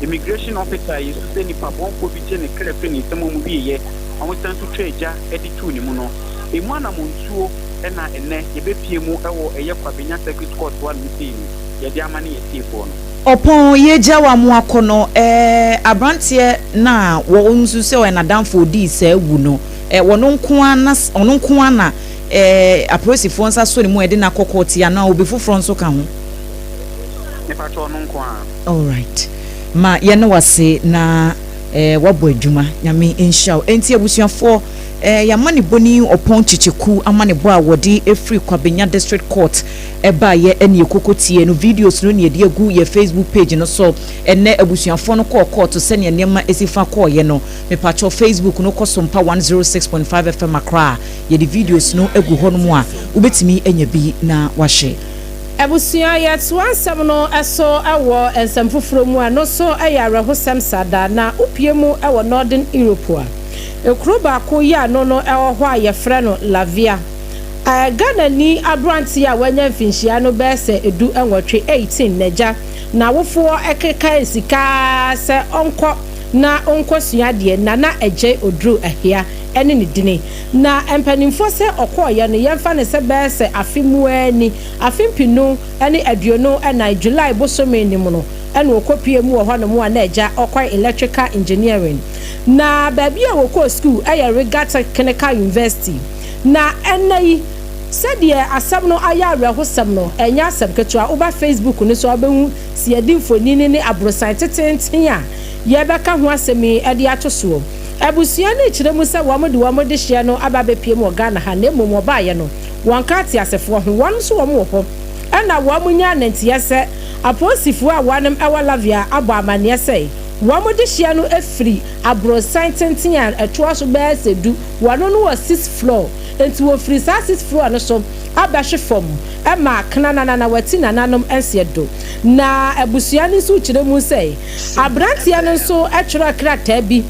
immigration officer a yɛsu sɛ nnipa bɔnfoɔ bi gye ne kra firi ne nsam a wɔwieeɛ ma wɔsan nso twaa gya de too ne mu no, ɛmu anammɔntuo na ɛnnɛ yɛbɛpue mu wɔ ɛyɛ Kwabenya Circuit Court hɔ anom sei no, yɛde ama ne atiefoɔ no. Ɔpɔn yɛgya wo amoa kɔ no eh, abranteɛ no a wɔn nso sɛ ɔyɛ n'adamfo ɔdii saa wu no eh, wɔno nko ara na ɔno nko ara na eh, apolisifoɔ nsa sɔ ne mu a yɛde no akɔ kɔɔte anaa obi foforɔ nso ka ho? Mepakyɛ ɔno nko ara. Alright ma yɛne wo ase na eh, wabɔ adwuma Nyame nhyira wo. Enti abusuafoɔ eh, y'amanebɔni Ɔpɔn Kyekyeku amanebɔ a wɔde firi Kwabenya District Court baeɛ ɛne yɛkɔkɔ tie no, videos no ne yɛde agu yɛ Facebook page no so. Ɛnnɛ abusuafoɔ no kɔɔ kɔɔto sɛdeɛ nneɛma si fa kɔɔeɛ no. Mepakyɛw Facebook no kɔ Sompa 106.5 FM Accra a, yɛde videos no agu hɔnom a wobɛtumi anya bi na wahwɛ. Abusua, yɛtoa nsɛm no so wɔ nsɛm foforɔ mu a ɛno nso yɛ awerɛhosɛm saa da na wopue mu wɔ Northern Europe a kuro baako yi ano no wɔ hɔ a yɛfrɛ no Lavia. Ghanani aberanteɛ a wanya mfinhyia no bɛyɛ sɛ 18, 18, n'agya, n'awofoɔ kekae sika ara sɛ ɔnkɔ na ɔnkɔsua adeɛ, Nana Adjei Oduru Ahia ne ne dini. Na mpanimfoɔ sɛ ɔkɔeɛ no, yɛmfa no sɛ bɛyɛ sɛ afe mu ara ni, afe 2024 July bosome no mu no ɛna ɔkɔpuee mu wɔ hɔnom a na agya ɔkɔe Electrical Engineering. Na baabi a ɔkɔɔ sukuu yɛ Riga Technical University. Na ɛnnɛ yi, sɛdeɛ asɛm no ayɛ awerɛhosɛm no, ɛnyɛ asɛm ketewa. Woba Facebook no so a, wobɛhu sɛ yɛde mfonini ne aborosan teteenten a yɛrebɛka ho asɛm yi de ato soɔ. Abusua no rekyerɛ mu sɛ wɔn de wɔn dehyeɛ no aba abɛpue mu wɔ Ghana ha na mmom wɔbaeɛ no, wɔnka ateasefoɔ ho. Wɔn nso wɔn wɔ hɔ. Ɛna wɔn nyaa ne nteɛ sɛ apolisifoɔ a wɔn wɔ Lavia abɔ amaneɛ sɛ wɔn dehyeɛ no firi aborosan tenten a ɛtoa so bɛyɛ sɛ du, wɔn no wɔ sixth floor, enti wɔfiri saa sixth floor no so abɛhwe fam ma Knanana wati nananom nseɛ do. Na abusua no nso rekyerɛ mu sɛ Aberanteɛ no nso twerɛɛ krataa bi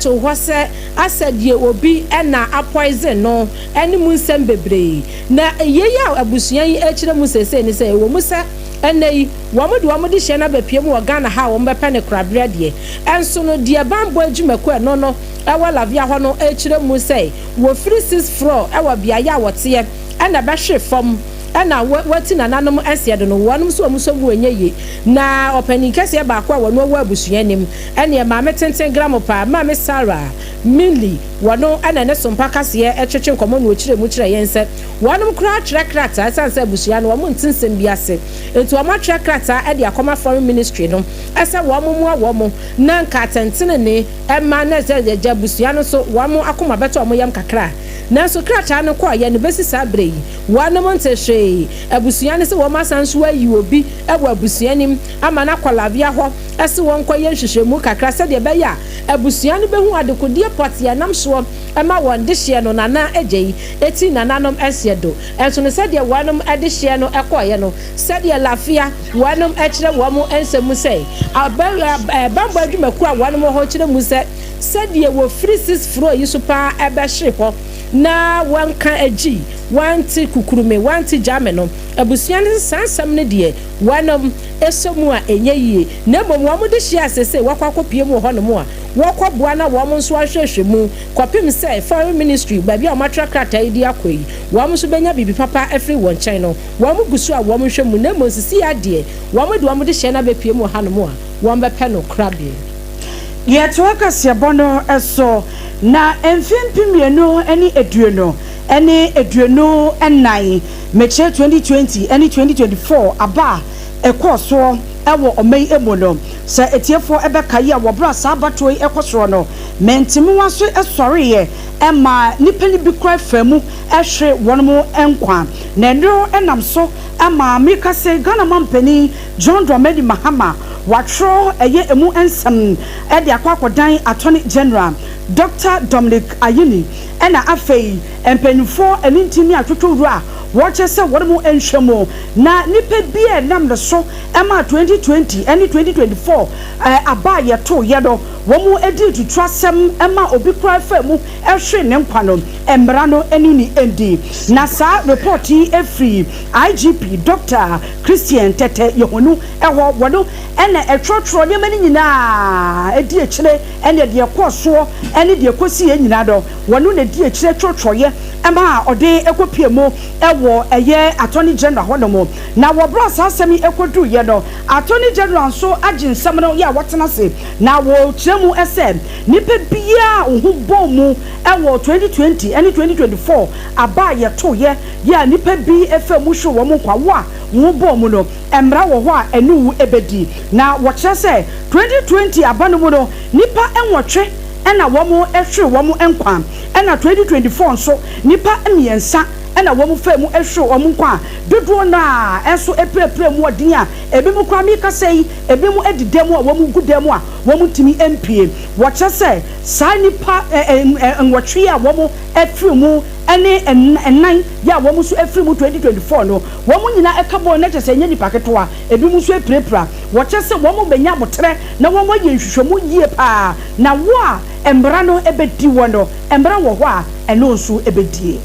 too hɔ sɛ asɛ deɛ obi na apoison no ne mu nsɛm bebree. Na yei a abusua yi rekyerɛ mu seesei ne sɛ ɛwɔ mu sɛ ɛnnɛ yi wɔn de wɔn dehyeɛ no abɛpue mu wɔ Ghana ha a wɔbɛpɛ no koraberɛ deɛ, nso no deɛ banbɔ adwumakuo a ɛno no wɔ Lavia hɔ no rekyerɛ mu sɛ wɔfiri sixth floor wɔ beaeɛ a wɔteɛ na ɛbɛhwe fam na wɔati nananom nseɛ do no, wɔnom nso wɔn nso mu ɛnyɛ yie. Na ɔpanin kɛseɛ baako a wɔno wɔ abusua nim, ɛneɛ Maame Tenten Gramo paa, Maame Sarah Minley, wɔno na ne sompa kaseɛ twetwe nkɔmmɔ na ɔkyerɛ mu kyerɛ yɛn sɛ wɔnom koraa atwerɛ krataa ɛsiane sɛ abusua no wɔn nte nsɛm bi ase nti wɔn atwerɛ krataa de akɔma Foreign Ministry no sɛ wɔn mmoa wɔn na nka atɛntenenee mma na sɛ yɛgya abusua no nso wɔn akoma bɛtɔ wɔn yam kakra. Nanso krataa no kɔeɛ no bɛsi saa berɛ yi, wɔnom nte hwee. Abusua no se wɔn asan nso ayi obi wɔ abusua no mu ama no akɔ Lavia hɔ se wɔnkɔyɛ nhwehwɛmu kakra sɛdeɛ ɛbɛyɛ a abusua no bɛhu adekodeɛ pɔtee a ɛnam soɔ ma wɔn dehyeɛ no nana agyei eti nananom nseɛ do. Nso no sɛdeɛ wɔnom dehyeɛ no kɔeɛ no, sɛdeɛ Lafia wɔnom kyerɛ wɔn nsɛm mu sɛ bammɔ adwumakuo a wɔnom wɔ hɔ kyerɛ mu sɛ sɛdeɛ wɔfiri sis furo yi so paa bɛhye hɔ na wɔnka agyi wɔante kukurume wɔante gyame no abusua no saa nsɛm no deɛ wɔnom sɔ mu a ɛnyɛ yie na mmom wɔn de hyia a seesei wɔakɔ akɔpue mu wɔ hɔnom a wɔrekɔboa na wɔn nso ahwɛhwɛ mu kɔpem sɛ Foreign Ministry baabi a wɔatwerɛ krataa yi de akɔ yi wɔn nso bɛnya biribi papa afiri wɔn nkyɛn no wɔn gu so a wɔn hwɛ mu na mmom sisi adeɛ wɔn de wɔn de hyɛ no abɛpue mu wɔ hanom a wɔn bɛpɛ no korabea. Yɛtoa kaseɛbɔ no so, na mfe 2024, mekyerɛ 2020 ne 2024 aba a ɛkɔɔ soɔ wɔ ɔman yi mu no, sɛ atiefoɔ bɛkae a, wɔ berɛ a saa abatoɔ yi rekɔ soɔ no, mentemewa so sɔreeɛ maa nnipa no bi koraa faa mu hwere wɔn nkwa. Na ɛno nam so ma meka sɛ Ghana mampanin John Dramani Mahama watwerɛ ɛyɛ ɛmu nsɛm de akɔ akɔdan Attorney General Doctor Dominic Ayine ɛna afei mpanyinfoɔ anintin ne atwotwowura a wɔkyerɛ sɛ wɔn mu nhwɛ mu na nipa bi a ɛnam ne so maa 2020 ne 2024 aba a yɛtoeɛ no wɔn dii tuturasɛm ma obi koraa faa mu hwere ne nkwa no mmara no ne no ndi. Na saa report yi firi IGP Doctor Christian Tɛtɛ Yehonu hɔ, wɔno na ɛtwerɛtwerɛ nneɛma no nyinaa di akyire ne deɛ ɛkɔɔ soɔ ne deɛ ɛkɔsiiɛ nyinaa no, wɔno na ɛdi akyire twerɛtwerɛeɛ ma ɔde kɔpue mu wɔ ɛyɛ Attorney General hɔ nom. Na wɔ berɛ a saa asɛm yi kɔduruiɛ no, Attorney General nso agye nsɛm no yɛ a wɔatena ase na wɔkyerɛ mu sɛ nipa biara a wo ho bɔɔ mu wɔ 2020 ne 2024 aba a yɛtoeɛ yɛ a nnipa bi faa mu hweree wɔn nkwa, wo a wo ho bɔɔ mu no, mmara wɔ hɔ a ɛne wo bɛdi. Na wɔkyerɛ sɛ 2020 aba no mu no, nnipa nwɔtwe na wɔhweree wɔn nkwa, ɛna 2024 nso, nnipa mmiɛnsa na wɔfaa mu hweree wɔn nkwa a dodoɔ no ara nso apirapira mu ɔden a ebinom koraa merekasa yi, ebinom adi dɛm a wɔgu dan mu a wɔntumi mpue. Wɔkyerɛ sɛ saa nnipa nwɔtwe yi a wɔafiri mu ne nnan yi a wɔn nso afiri mu 2024 no, wɔn nyinaa ka bɔɔ na kyerɛ sɛ ɛnyɛ nnipa ketewa, ebinom nso apirapira. Wɔkyerɛ sɛ wɔbɛnya aboterɛ na wɔayɛ nhwehwɛmu yie pa ara, na wo a mmara no bɛdi woɔ no, mmara wɔ hɔ a ɛne wo nso bɛdie.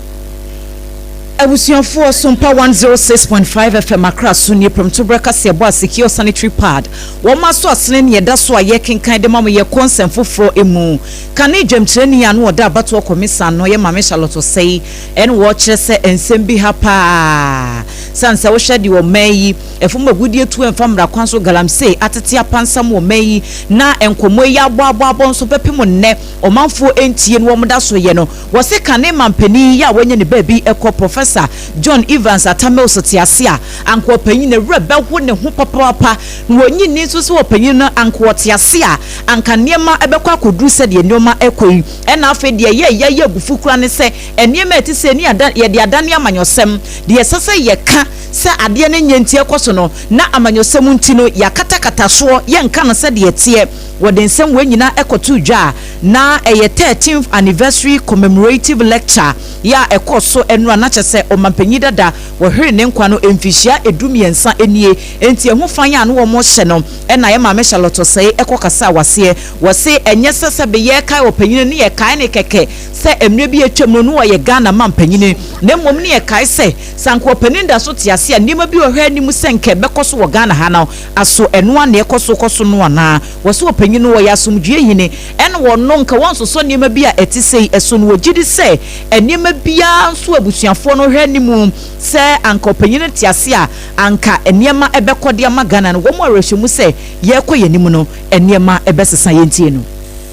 Abusuafoɔ, Sompa 106.5 FM Accra so nie, Prɛmtoberɛ kaseɛbɔ a Secure Sanitary Pad wɔn aso asene ne ɛda so a yɛrekenkan de ma mo. Yɛkɔ nsɛm foforɔ mu. Kane dwamkyerɛni a na ɔda abatoɔ kɔmisa ano yɛ Maame Charlotte Osei ɛna ɔrekyerɛ sɛ nsɛm bi ha paa sane sɛ wohwɛ deɛ ɔman yi ɛfam agudeɛ tu ɛmfa mmara kwan so galamsey atete apansam wɔ ɔman yi na nkɔmmɔ yi abɔ abɔ abɔ nso bɛpem nnɛ ɔmanfoɔ ntie no wɔn da so yɛ no. Wɔse kane manpanin yi a wanya ne baabi kɔ Professor John Evans Atta Mills te ase a anka ɔpanyin no werɛ bɛho ne ho papaapa na wɔnyi nni nso sɛ ɔpanyin no anka ɔte ase a anka nneɛma bɛkɔ akɔduru sɛdeɛ nneɛma rekɔ yi. Ɛna afei deɛ ɛyɛ ya yɛ abufuo koraa ne sɛ nneɛma a ɛte sei ne yɛada yɛde adane amanyɔsɛm. Deɛ ɛsɛ sɛ yɛka sɛ adeɛ no nyɛ nti ɛkɔ so no, na amanyɔsɛm nti no yɛakatakata soɔ, yɛnka no sɛdeɛ ɛteɛ. Wɔde nsɛm wei nyinaa kɔtoo dwa a na ɛyɛ 13th Anniversary Commemorative Lecture yi a ɛkɔɔ so nnora na kyerɛ sɛ ɔmanpanyin dada wɔhweree ne nkwa no mfirihyia 13 nie enti ɛho fan a na wɔhyɛ no na yɛ maame Charlotte Osei kɔ kasaa wɔ aseɛ. Wɔse ɛnyɛ sɛ sɛbe yɛrekae ɔpanyin no ne yɛkae no kɛkɛ sɛ mmerɛ bi a atwam no na ɔyɛ Ghana manpanyini na mmom ne yɛkae sɛ sɛ anka ɔpanin da so te ase a nneɛma bi wɔ hɔ anim sɛ nka ɛbɛkɔ so wɔ Ghana ha no aso ɛno ara na ɛkɔ so kɔ so no anaa? Wɔse ɔpanyin no ɔyɛ asomdwoeɛ hene ɛna ɔno nka wɔnsosɔ nneɛma bi a ɛte sei ɛso no wɔgye di sɛ nneɛma biara nso abusuafoɔ no hwɛ anim sɛ anka ɔpanyin no te ase a anka nneɛma ɛbɛkɔ de ama Ghana no wɔn awerɛhyɛmu sɛ yɛrekɔ yɛn anim no nneɛma ɛbɛsesa. Yɛntie no.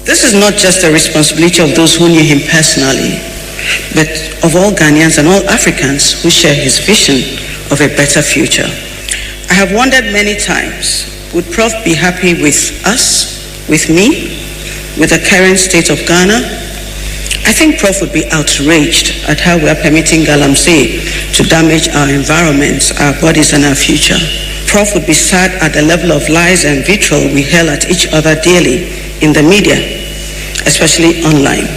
This is not just the responsibility of those who knew him personally, but of all Ghanaians and all Africans who share his vision of a better future. I have wondered many times, would Prof be happy with us, with me, with the current state of Ghana? I think Prof would be outraged at how we are permitting Galamsey to damage our environments, our bodies, and our future. Prof would be sad at the level of lies and vitriol we hurl at each other daily in the media, especially online.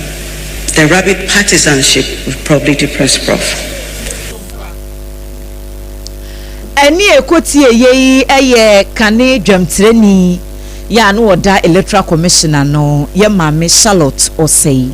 The rabid partisanship would probably depress Prof. Ɛnne a ɛkɔtieeɛ yi yɛ kane dwamtirani yɛ a na ɔda Electoral Commission ano, yɛ Maame Charlotte Osei.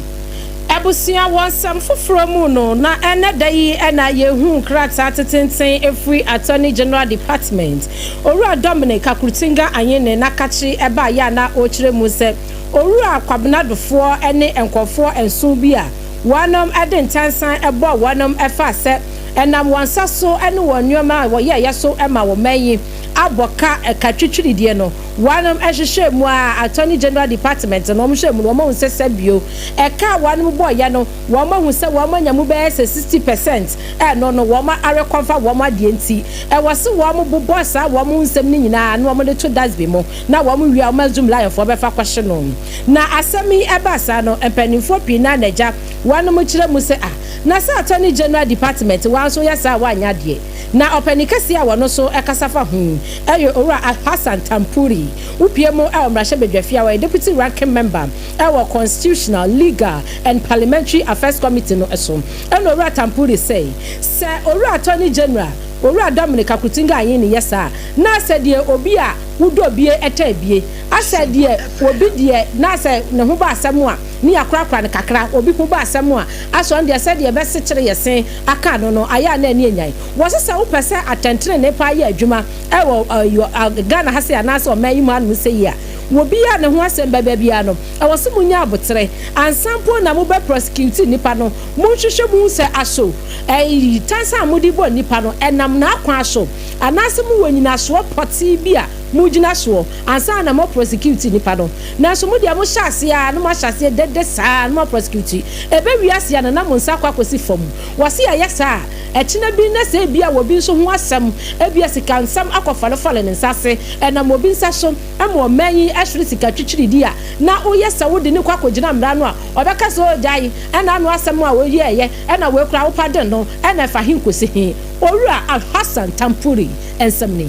Abusua, wɔ nsɛm foforɔ mu no, na ɛnnɛ da yi na yɛhuu krataa tetenten firi Attorney General Department, Owura Dominic Akrutinga Anyene n'akakye baeɛ a na ɔrekyerɛ mu sɛ Owura Kwabena Dofoɔ ne nkurɔfoɔ nson bi a wɔnom de ntansan bɔɔ wɔnom faa sɛ ɛnam wɔn nsa so ne wɔn nneɛma a wɔyɛeɛ so ma wɔn yi abɔ ka ɛka twitwiridie no wɔnom hwehwɛɛ mu a Attorney General Department no wɔn hwɛɛ mu no wɔn ahu sɛ sɛ bio ɛka a wɔnom bɔeɛ no wɔn ahu sɛ wɔn anya mu bɛyɛ sɛ 60% ɛno no wɔn arekɔfa wɔn adeɛ nti ɛwɔ se wɔn bobɔ saa wɔn nsɛm no nyinaa na wɔn de to dustbin mu na wɔn wie a wɔn Zoom Lion foɔ bɛfa kɔhye no. Na asɛm yi ɛbaa saa no mpaninfoɔ pii no ara na agya wɔnom kyerɛ mu sɛ ah na sɛ Attorney General Department wɔn nso yɛ saa a wɔanyɛ adeɛ. Na ɔpanin kɛseɛ a wɔno nso kasa fa ho yi yɛ Owura Alhassan Tampuri. Wopue mu wɔ mmarahyɛbadwafie a ɔyɛ Deputy Ranking Member wɔ Constitutional, Legal and Parliamentary Affairs Committee no so. Ɛna Owura Tampuri sɛ, sɛ Owura Attorney General, Owura Dominic Akuritinga Ayine yɛ saa a, na sɛ deɛ obi a wodɔ bie taa bie, asɛ deɛ obi deɛ na sɛ ne ho ba asɛm a, ne yɛakorakora no kakra, obi ho ba asɛm a, asɛ ɔno deɛ sɛdeɛ ɛbɛsekyere yɛ se aka no no, ayɛ a na ani anyan. Wɔse sɛ wopɛ sɛ atɛntenenee paa yɛ adwuma wɔ Ghana ha sei anaasɛ ɔman yi mu hanom sei a, wɔ biara a ne ho asɛm bɛba biara no, ɛwɔ sɛ monya aboterɛ ansa mpo na mobɛ prosecute nnipa no. Monhwehwɛ mu sɛ aso tansa a mode bɔ nnipa no, ɛnam n'akwan so anaasɛ mowɔ nyinasoɔ pɔtee bi a mogyina soɔ ansa na mo prosecute nipa no. Nanso mo deɛ mo hyɛ aseɛ ara na mo ahyɛ aseɛ dede saa na mo aprosecute. Ɛbɛ wie aseɛ no na mo nsa akɔ akɔsi fam. Wɔse yɛyɛ saa a, ɛkyena bi na sɛ ebia obi nso ho asɛm, ebia sika nsɛm akɔ falefale ne nsa ase, ɛnam obi nsa so ma ɔman yi ahwere sika twitwiridi a, na woyɛ sɛ wode no kɔ akɔgyina mmara ano a, ɔbɛka sɛ oo gyae, ɛna ano asɛm a woyɛɛyɛ, ɛna wei koraa wopa den no, ɛna ɛfa he kɔsi he. Owura Alhassan Tampuri nsɛm ni.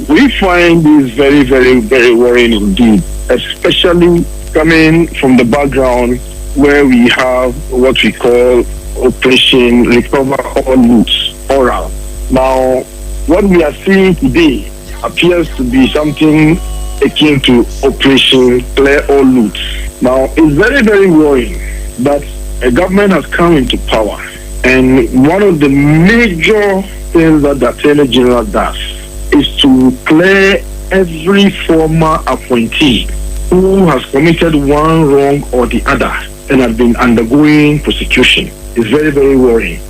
We find this very, very, very worrying indeed, especially coming from the background where we have what we call Operation Recover All Loot, ORAL. Now, what we are seeing today appears to be something akin to Operation Clear All Loot. Now, it's very, very worrying that a government has come into power, and one of the major things that the Attorney General does is to clear every former appointee who has committed one wrong or the other and has been undergoing prosecution. It's very, very worrying.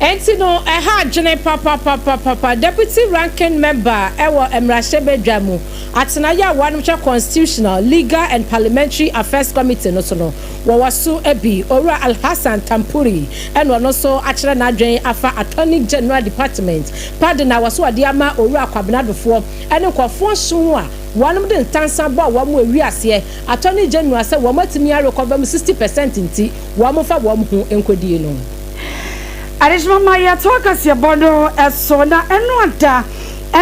Enti no ɛha adwene papapapapa. Deputy Ranking Member wɔ Mmarahyɛbadwa mu atenaeɛ a wɔanom hwɛ Constitutional, Legal and Parliamentary Affairs Committee no so no, wɔwɔ so bi. Owura Alhassan Tampuri na ɔno nso akyerɛ n'adwene afa Attorney General Department pardon a wɔso wɔde ama Owura Kwabena Dofoɔ ne nkurɔfoɔ nson a wɔnom de ntansa bɔɔ wɔn wɔ wiaseɛ Attorney General sɛ wɔn atumi arekɔva mu 60 percent nti wɔn mfa wɔn ho nkɔdie no. Adehyema ma yɛtoa kaseɛbɔ no so na ɛno ada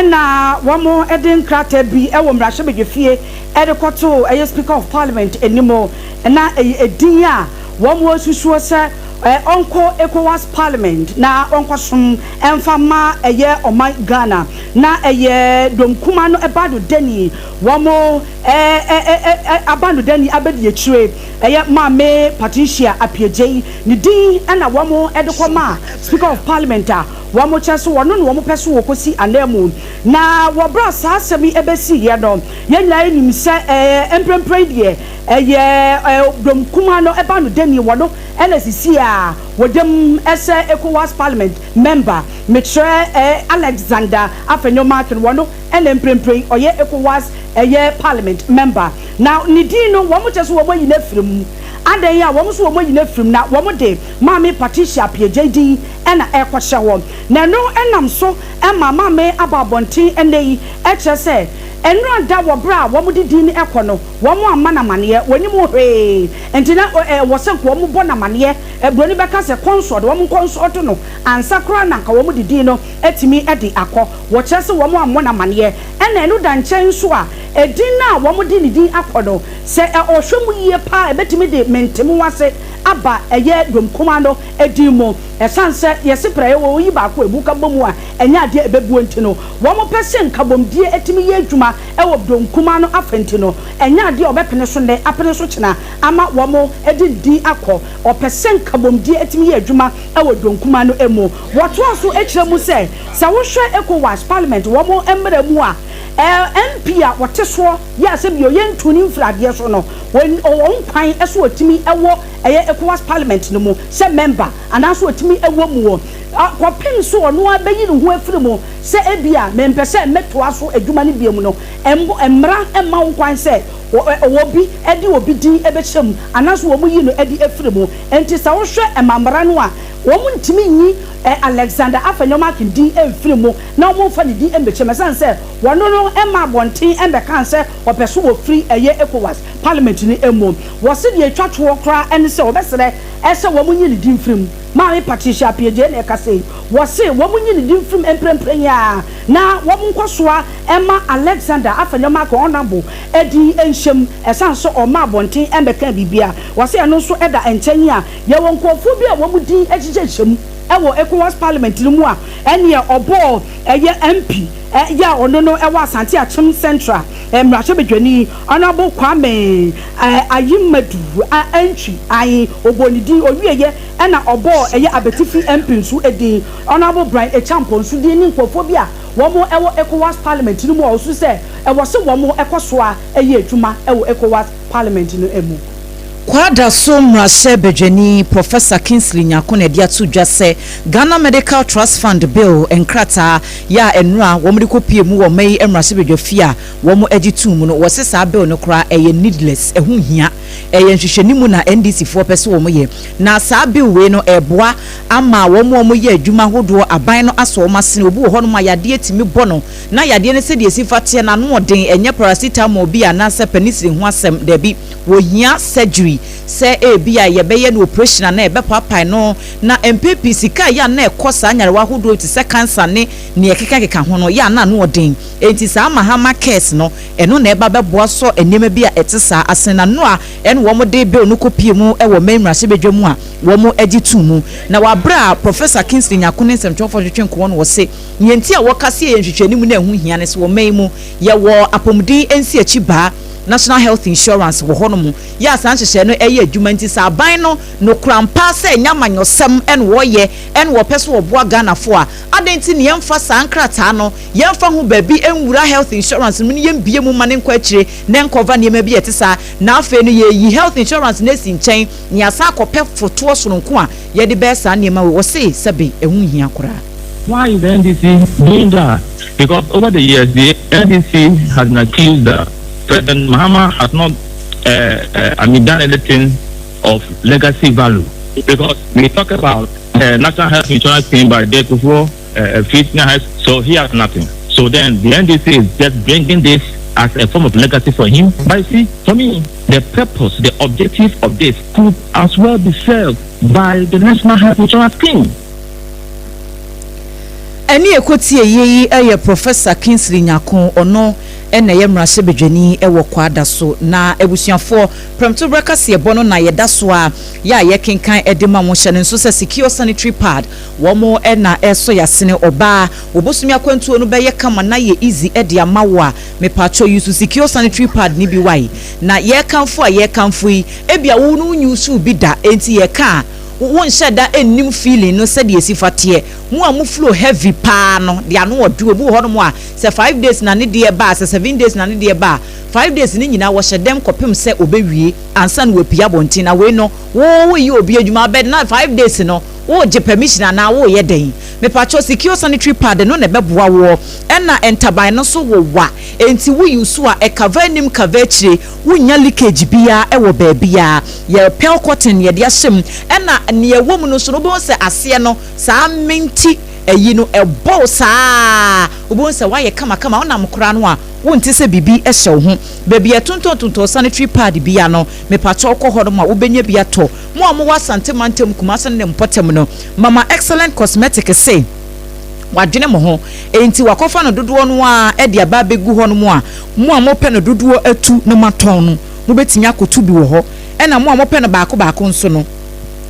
na wɔde nkrataa bi wɔ mmarahyɛbadwafie de kɔtoo ɛyɛ Speaker of Parliament anim na ɛyɛ edin a wɔasusuo sɛ ɔnkɔ Ecowas Parliament na ɔnkɔsom mfa mma ɛyɛ ɔman Ghana na ɛyɛ Domkuma no ba no dani wɔn aba no dani abɛdi akyire ɛyɛ Maame Patricia Appiagyei ne din na wɔn de kɔmaa Speaker of Parliament a wɔn kyerɛ sɛ wɔno na wɔn pɛ sɛ wɔkɔsi ananmu. Na wɔ berɛ a saa asɛm yi bɛsiiɛ no, yɛn nyinaa nim sɛ mprempren deɛ ɛyɛ dɔm kumaa no ba no dani wɔno na sisi a wɔda mu sɛ Ecowas Parliament member, mekyerɛ Alexander Afenyo-Markin, wɔno na mprempren ɔyɛ Ecowas ɛyɛ Parliament member. Na ne din no wɔn kyerɛ sɛ wɔn ayi no afiri mu. Adɛn a wɔn nso wɔn ayi no afiri mu na wɔn de Maame Patricia Appiagyei din na ɛrekɔhyɛ hɔ. Na ɛno nam so ma Maame aba abɔnten ɛnnɛ yi kyerɛ sɛ Nnora da wɔ berɛ a wɔde din no kɔ no, wɔamma no amaneɛ, wɔnnim hwee, nti na ɛwɔ sɛ nka wɔbɔ no amaneɛ, buroni bɛka sɛ consult, wɔn consult no ansa koraa na nka wɔde din no atumi de akɔ. Wɔkyerɛ sɛ wɔammɔ no amaneɛ. Ɛna ɛno da nkyɛn nso a, edin no a wɔde ne din akɔ no, sɛ ɔhwɛ mu yie paa a, ɛbɛtumi de mentemehoase aba ɛyɛ dɔm kumaa no din mu. Ɛsiane sɛ yɛse praeɛ wɔ oyi baako a ɛbu ka bɔ mu a ɛnyɛ adeɛ a ɛbɛbuo nti no, wɔpɛ sɛ nkabomdie tumi yɛ adwuma wɔ dɔm kumaa no afa nti no, ɛnyɛ adeɛ a wɔbɛpene so nnɛ apene so kyena ama wɔde ne din akɔ. Wɔpɛ sɛ nkabomdie tumi yɛ adwuma wɔ dɔm kumaa no mu. Wɔtoa so kyerɛ mu sɛ, sɛ wohwɛ Ecowas Parliament wɔn mmara mu a, MP a wɔte soɔ yɛ a sɛ bio yɛntu no mfiri adeɛ so no, ɔwɔ kwan sɛ ɔtumi wɔ ɛyɛ Ecowas Parliament no mu sɛ mɛmba anaasɛ ɔtumi wɔ mu wɔ kɔpem sɛ ɔno ara bɛyi ne ho afiri mu sɛ ebia mempɛ sɛ mɛtoa so adwuma no biom no, mmara mma wo kwan sɛ obi de obi din bɛhyɛ mu anaasɛ wɔyi no de afiri mu. Enti sɛ wohwɛ ɛma mmara no a, wɔntumi nyi Alexander Afenyo-Markin din mfiri mu na wɔmfa ne din mmɛhyɛ mu ɛsiane sɛ wɔno no mmaa abɔnten mmɛkaa sɛ ɔpɛ sɛ wɔfiri ɛyɛ Ecowas Parliament no mu. Wɔse deɛ ɛtwa toɔ koraa ne sɛ wɔbɛsrɛ sɛ wɔnyi ne din mfiri mu. Maame Patricia Appiagyei na ɛkasa yi. Wɔse wɔnyi ne din mfiri mu mprempren yi ara na wɔnkɔsoa mma Alexander Afenyo-Markin Honourable din nhyɛ mu ɛsiane sɛ ɔmmaa abɔnten mmɛkaa biribiara. Wɔse ɛno nso da nkyɛn a yɛwɔ nkurɔfoɔ bi a wɔn din hyehyɛhyɛ mu wɔ Ecowas Parliament no mu a ɛneɛ ɔbɔɔ ɛyɛ MP yɛ a ɔno no wɔ Asante Akyem Central mmarahyɛbadwani Honourable Kwame Ayimadu Antwi ae ɔbɔɔ ne din ɔwieɛ ɛna ɔbɔɔ ɛyɛ Abetifi MP nso din Honourable Bryan Acheampong nso din ne nkurɔfoɔ bi a wɔn wɔ Ecowas Parliament no mu a ɔsu sɛ ɛwɔ sɛ wɔn kɔ so ara yɛ adwuma wɔ Ecowas Parliament no mu. Kwadaso mmarahyɛ badwani Professor Kingsley Nyarko na ɛde ato dwa sɛ Ghana Medical Trust Fund Bill nkrataa yɛ a nnora wɔn de kɔpue mu wɔ ɔman yi mmarahyɛbadwafie a wɔn gye too mu no, wɔse saa bill no koraa ɛyɛ needless, ɛho nhia, ɛyɛ nhwehwɛnimu na NDC foɔ pɛ sɛ wɔn yɛ. Na saa bill wei no ɛreboa ama wɔn a wɔyɛ adwuma ahodoɔ aban no asɔ wɔn asene. Obi wɔ hɔnom a yadeɛ tumi bɔ no na yadeɛ no sɛdeɛ ɛsi fa teɛ no ano ɔden, ɛnyɛ paracetamol bi anaasɛ penicillin ho asɛm, dabi. Wɔhia surgery, sɛ ebia yɛbɛyɛ no operation anaa yɛbɛpaapae no, na mpɛn pii sika a ɛyɛ a na ɛkɔ saa nyarewa ahodoɔ yi te sɛ cancer ne nea ɛkekakeka ho no, yɛ a na ano ɔden. Enti saa Mahama Cares no, ɛno na ɛba bɛboa sɔ nneɛma bi a ɛte saa ase. Na nnora ɛna wɔde bill no kɔpue mu wɔ Maine mmarahyɛbadwa mu a wɔgye too mu. Na wɔ aberɛ a Professor Kingsley Nyarko ne nsɛmtwerɛfoɔ twetwe nkɔmmɔ no wɔse nea nti a wɔka sɛ yɛyɛ nhwehwɛnimu no a ɛho hia ne sɛ wɔ man yi mu yɛwɔ apɔmuden nsiakyi baa, National Health Insurance, wɔ hɔnom yɛ a saa nhyehyɛe no yɛ adwuma nti sɛ aban no nokora ampa sɛ ɛnyɛ amanyɔsɛm na wɔyɛ na wɔpɛ sɛ wɔboa Ghanafo a, adɛn nti na yɛmfa saa nkrataa no yɛmfa ho baabi nwura health insurance no mu na yɛmbue mu mma no nkɔ akyire na ɛnkɔva nneɛma bi a ɛte saa na afei no yɛreyi health insurance no asi nkyɛn na yɛasan akɔpɛ fotoɔ sononko a yɛde bɛyɛ saa nneɛma wei wɔse sɛbe ɛho nhia koraa. Why is the NDC doing that? Because over the years, the NDC has been accused that President Mahama has not, I mean, done anything of legacy value. Because we talk about national health insurance scheme by day before free senior so he has nothing. So then the NDC is just bringing this as a form of legacy for him. But you see, for me, the purpose, the objective of this could as well be served by the National Health Insurance Scheme. Ɛnne a ɛkɔtiee yie yi yɛ Professor Kingsley Nyarko, ɔno na ɛyɛ mmarahyɛbadwani wɔ Kwadaso. Na abusuafoɔ, prɛmtoberɛ kaseɛbɔ no na yɛda so ara yɛ a yɛkenkan de ma mo. Hyɛ no nso sɛ Secure Sanitary Pad, wɔn na ɛresɔ yɛn asene. Ɔbaa, wo bosome akwantuo no bɛyɛ kama na ayɛ easy de ama wo a, mepaakyɛw use Secure Sanitary Pad no bi wae. Na yɛrekamfo a yɛrekamfo yi, ebia wo no wonusuu bi da, enti yɛreka a, wonhyɛ da nnim feeling no sɛdeɛ ɛsi fa teɛ. Mo a mo flow heavy paa no, deɛ ano ɔdwo, obi wɔ hɔnom a, sɛ 5 days na ne deɛ ba a, sɛ 7 days na ne deɛ ba a, 5 days no nyinaa wɔhyɛ dɛm kɔpem sɛ ɔbɛwie ansa na wapue abɔnten. Na wei no, wo woyɛ obi adwuma abɛ na 5 days no, wogye permission anaa woyɛ dɛn? Mepakyɛw, Secure Sanitary Pad no na ɛbɛboa woɔ. Ɛna ntaban no nso wowa, enti wo use a, ɛcover anim cover akyire, wonnya leakage biara wɔ baabiara. Yɛ pearl cotton na yɛde ahyɛ mu. Ɛna nea ɛwɔ mu no nso no, wobɛhu sɛ aseɛ no, saa minty Ayi no ɛbɔ wo saa, wobɛhu sɛ woayɛ kamakama, wonam koraa no a wonte sɛ biribi hyɛ wo ho. Baabi a yɛtontɔntontɔn sanitary pad bia no, mepakyɛw kɔ hɔnom a wobɛnya bi atɔ. Mo a mowɔ Asante mantam, Kumase ne ne mpɔtam no, Mama Excellent Cosmetic se wadwene mo ho, enti wakɔfa no dodoɔ no ara de aba abɛgu hɔnom a mo a mopɛ no dodoɔ atu na moatɔn no, mobɛtumi akɔtu bi wɔ hɔ. Ɛna mo a mopɛ no baako baako nso no,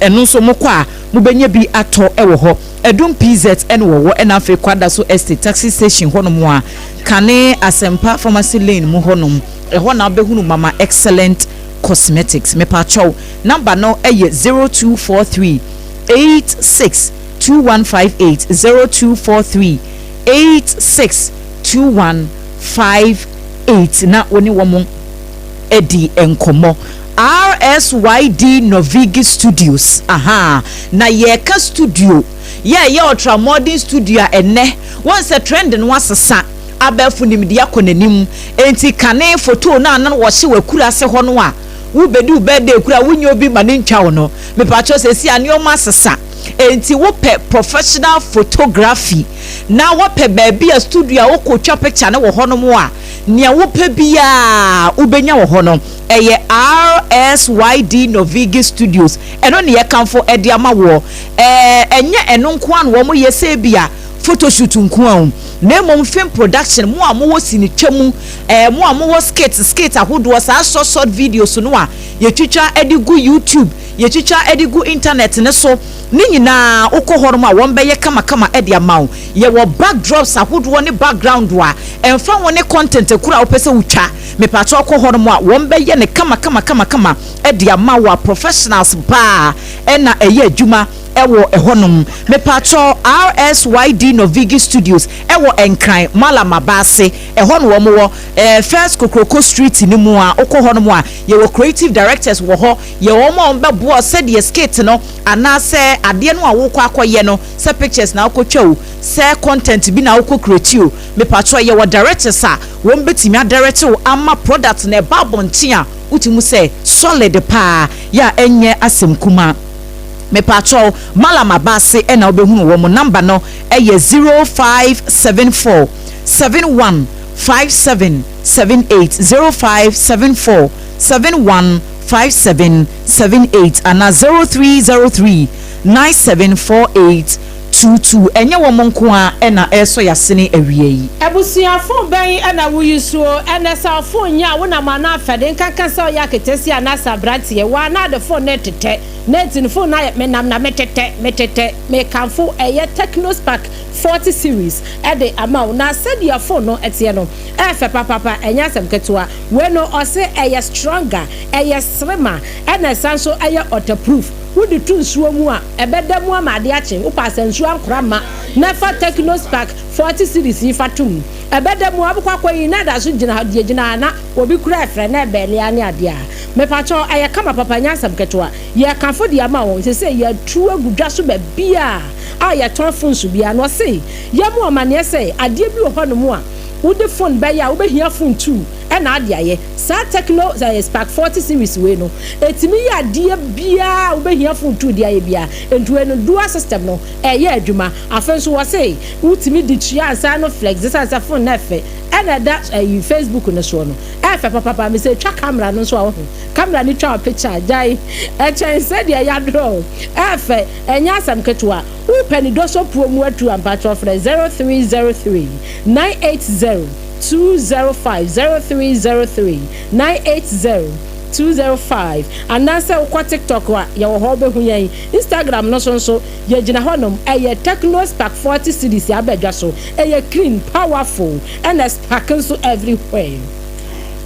ɛno nso mokɔ a mobɛnya bi atɔ wɔ hɔ. Adum PZ na wɔwɔ ɛna afei Kwadaso Estate taxi station hɔnom a kane Asɛmpa Pharmacy Lane mu hɔnom, ɛhɔ na wobɛhunu Mama Excellent Cosmetics. Mepakyɛw, number no yɛ 0243 86 2158, 0243 86 2158 na wo ne wɔn adi nkɔmmɔ. RSYD Novigi Studios, ahaa, na yɛreka studio, yɛ a ɛyɛ ultramodern studio a ɛnnɛ, woahu sɛ trend no asesa, abɛɛfo nimdeɛ akɔ n'anim, enti kane photo no a na wɔhyɛ wɔ akuraase hɔ no a wobɛdi wo birthday koraa a wonnya obi ma no ntwa wo no, mepakyɛw seesei a nneɛma asesa, enti wopɛ professional photography na woapɛ baabi a studio a wokɔtwa picture no wɔ hɔnom a, Nea wopɛ biara wobɛnya wɔ hɔ no, ɛyɛ RSYD Novigi Studios. Ɛno ne yɛkamfo de ama woɔ. Ɛɛ, ɛnyɛ ɛno nko ara na wɔyɛ sɛ ebia photoshoot nko ara o, na mmom film production, mo a mowɔ sinitwa mu, ɛɛ, mo a mowɔ skit, skit ahodoɔ, saa short short videos no a yɛtwitwa de gu YouTube, yɛtwitwa de gu internet no so, Ne nyinaa wokɔ hɔnom a wɔbɛyɛ kamakama de ama wo. Yɛwɔ backdrops ahodoɔ ne background a ɛmfa ho ne content koro a wopɛ sɛ wotwa. Mepakyɛw kɔ hɔnom a wɔbɛyɛ no kamakama de ama wo a professionals paa na ɛyɛ adwuma wɔ hɔnom. Mepakyɛw RSYD Novigi Studios wɔ Nkran, Mallam Abaase, ɛhɔ na wɔwɔ. First Kokroko Street no mu a wokɔ hɔnom a yɛwɔ creative directors wɔ hɔ. Yɛwɔ wɔn a wɔbɛboa wo sɛdeɛ skit no anaasɛ adeɛ no a worekɔ akɔyɛ no, sɛ pictures na wokɔtwa o, sɛ content bi na wokɔ create o, mepakyɛw yɛwɔ directors a wɔn bɛtumi adirect wo ama product no ɛba abɔnten a wotumi hu sɛ solid paa yɛ a ɛnyɛ asɛm kumaa. Mepakyɛw Mallam Abase na wobɛhunu wɔn, number no yɛ 0574 71 57 78, 0574 71 5778 anaa 0303 974822. Ɛnyɛ wɔn nko ara na ɛresɔ yɛn asene awia yi. Abusua phone bɛn na wo use o? Ɛnɛ sɛ wo phone nyɛ a wo nam anaa afɛde nkanka sɛ ɔyɛ aketesia anaa sɛ abranteɛ wo anaa de phone no retetɛ na nti no phone no ayɛ me nam na me tetɛ me tetɛ me kamfo ɛyɛ Tecno Spark 40 series de ama wo na sɛdeɛ phone no teɛ no ɛɛfɛ papapa ɛnyɛ asɛm ketewa Wei no ɔse ɛyɛ stronger, ɛyɛ slimmer ɛna ɛsan nso ɛyɛ waterproof. Wode to nsuo mu a, ɛbɛda mu ama adeɛ akye. Wopɛ a sɛ nsuo ankora mma na fa Tecno Spark 40 series yi fa to mu. Ɛbɛda mu a wobɛkɔ akɔyi na ɛda so gyina hɔ deɛ gyina ha na obi kura ɛfrɛ na ɛbɛɛle ara ne adeɛ a. Mepakyɛw ɛyɛ kama papa ɛnyɛ asɛm ketewa. Yɛrekamfo de ama wo. Seesei yɛatu agu dwa so baabiara a yɛtɔn phones biara no. Ɔse yɛmmɔ wo amaneɛ sɛ adeɛ bi wɔ hɔnom a wode phone bɛyɛ a wobɛhia phone two na ade ayɛ. Saa Tecno Spark 40 series wei no, ɛtumi yɛ adeɛ biara a wobɛhia phone two de ayɛ biara. Nti wei no dual system no ɛyɛ adwuma. Afei nso wɔse wotumi de tua ansa no flex ɛsiane sɛ phone no ɛfɛ ɛna ɛda ɛyi Facebook no soɔ no ɛfɛ papapa. Mesɛ ɛtwa camera no nso a wohu camera no twa wo picture a gyae ɛkyɛn sɛdeɛ yɛadraw ɛfɛ ɛnyɛ asɛm ketewa. Wopɛ ne dɔsɔ puo mu atu a mpakyɛw frɛ 0303 980 205, 0303 980 205 anaasɛ wokɔ TikTok a yɛwɔ hɔ wobɛhu yɛn. Instagram no so nso yɛgyina hɔnom. Ɛyɛ Tecno Spark 40 series aba dwa so. Ɛyɛ clean, powerful ɛna spark nso everywhere.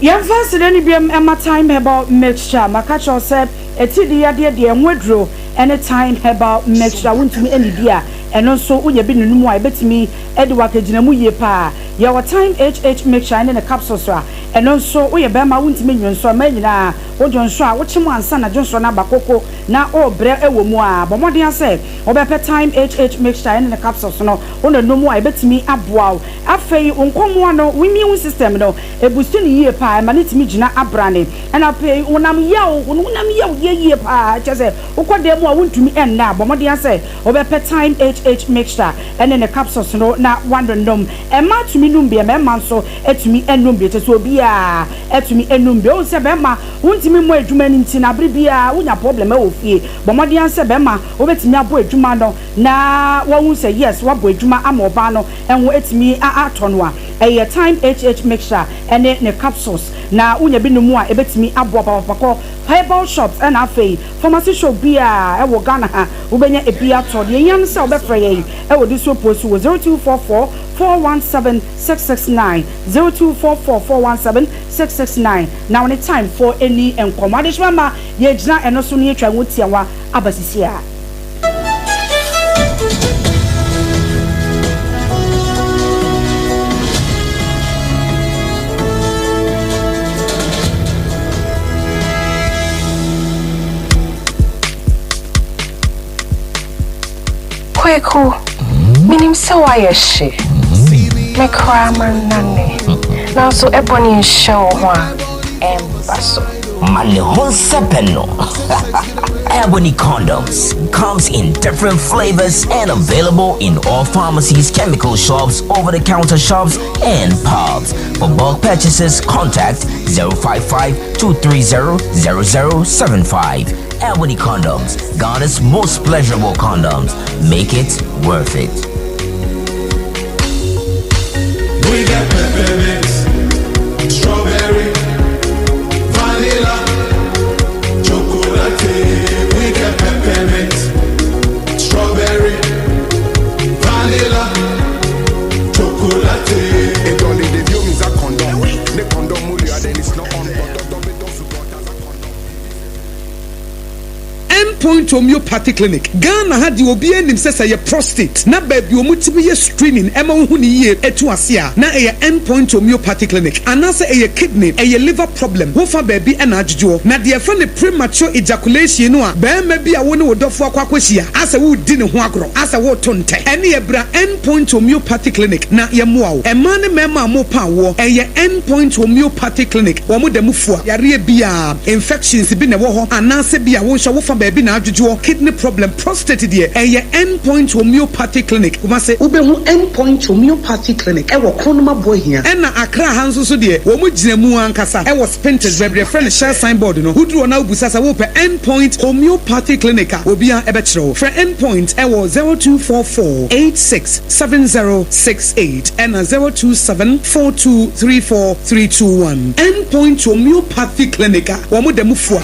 Yɛmfa nseda no biom mma Thyme Herbal Mixture. Maka kyerɛ wo sɛ atiridii yadeɛ deɛ ɛho aduro ne Thyme Herbal Mixture. Wontumi nnidi a, ɛno nso wonya bi nonum a, ɛbɛtumi de wo akɛgyina mu yie pa ara. Yɛwɔ Thyme HH Mixture ne ne capsules a Ɛno nso woyɛ bɛrima a wontumi nnwonsɔ, mmaa nyinaa wodwonsɔ a wokyem ansa na dwonsɔ no aba koko na worebrɛ wɔ mu a, bɔ mmɔden ara sɛ wobɛpɛ Thyme HH mixture ɛne ne capsules no wo na nom a ɛbɛtumi aboa wo. Afei wo nkɔmmoa no, wo immune system no, ɛbustu no yie paa, ɛma no tumi gyina abrane. Ɛna afei honam yaw, wo honam yaw yɛ yie paa, kyerɛ sɛ wokɔ dan mu a wontumi nna a, bɔ mmɔden ara sɛ wobɛpɛ Thyme HH mixture ɛne ne capsules no na woanonom. Mmaa tumi nom bi, mmarima nso tumi nom bi, kyerɛ sɛ obiara tumi nom bi. Wohu sɛ barima wontumi mmɔ adwuma no nti no abere biara wonya problem wɔ fie. Bɔ mmɔden ara sɛ barima wobɛtumi abɔ adwuma no na wahu sɛ yes woabɔ adwuma ama ɔbaa no ho atumi atɔ no a, ɛyɛ Thyme HH mixture ne ne capsules na wonya bi nom a ɛbɛtumi aboa papaapa. Kɔ herbal shops ɛna afei pharmacy shop biara ɛwɔ Ghana ha wobɛnya ɛbi atɔ. Deɛ ɛhia ne sɛ wobɛfrɛ yɛn ɛwɔ Disuopuo so wɔ 0244 417 669, 0244 417 669 na wo ne Thyme foɔ ɛni nkɔmmɔ. Adehyema mma yɛgyina ɛno so na yɛtwa ho tiawa aba sisi a. Kweku, minim sɛ woayɛ hye. Me koraa mannane. Nanso ɛbɔne nhyɛ wo ho a, ɛmba so. Ma ne ho nsɛpɛ no. Ebony condoms comes in different flavors and available in all pharmacies, chemical shops, over-the-counter shops, and pubs. For bulk purchases, contact 055 230 0075. Ebony condoms, Ghana's most pleasurable condoms. Make it worth it. We got peppermint, strawberry, vanilla, chocolate. We got peppermint, strawberry, vanilla, chocolate. End Point Homeopathy Clinic, Ghana ha deɛ obiara nim sɛ sɛ ɛyɛ prostate na baabi a wɔtumi yɛ screening ma wohu no yie tu ase a, na ɛyɛ End Point Homeopathy Clinic. Anaasɛ ɛyɛ kidney, ɛyɛ liver problem, wofa baabi na adwodwoɔ. Na deɛ yɛfrɛ no premature ejaculation no a barima bi a wo ne wo dɔfoɔ akɔ akɔhyia asɛ woredi ne ho agorɔ, asɛ woreto ntɛ, ɛnneɛ bra End Point Homeopathy Clinic na yɛmmoa wo. Mmaa ne mmarima a morepa awoɔ, ɛyɛ End Point Homeopathy Clinic, wɔn da mu fua yareɛ biara. Infections bi na ɛwɔ hɔ anaasɛ bi a wo nso wo fa baabi na adwodwoɔ, kidney problem, prostate deɛ ɛyɛ End Point Homeopathy Clinic, Kumasi. Wobɛhu End Point Homeopathy Clinic wɔ Kronum Aboahia. Ɛna Accra ha nso so deɛ wɔn gyina mu ankasa wɔ Spintex baabi yɛfrɛ no Shell sign board no, woduru hɔ na wobisa sɛ wopɛ End Point Homeopathy Clinic a obiara bɛkyerɛ wo. Frɛ End Point wɔ 0244 86 7068 ɛna 027 4234 321. End Point Homeopathy Clinic a wɔn da mu fua.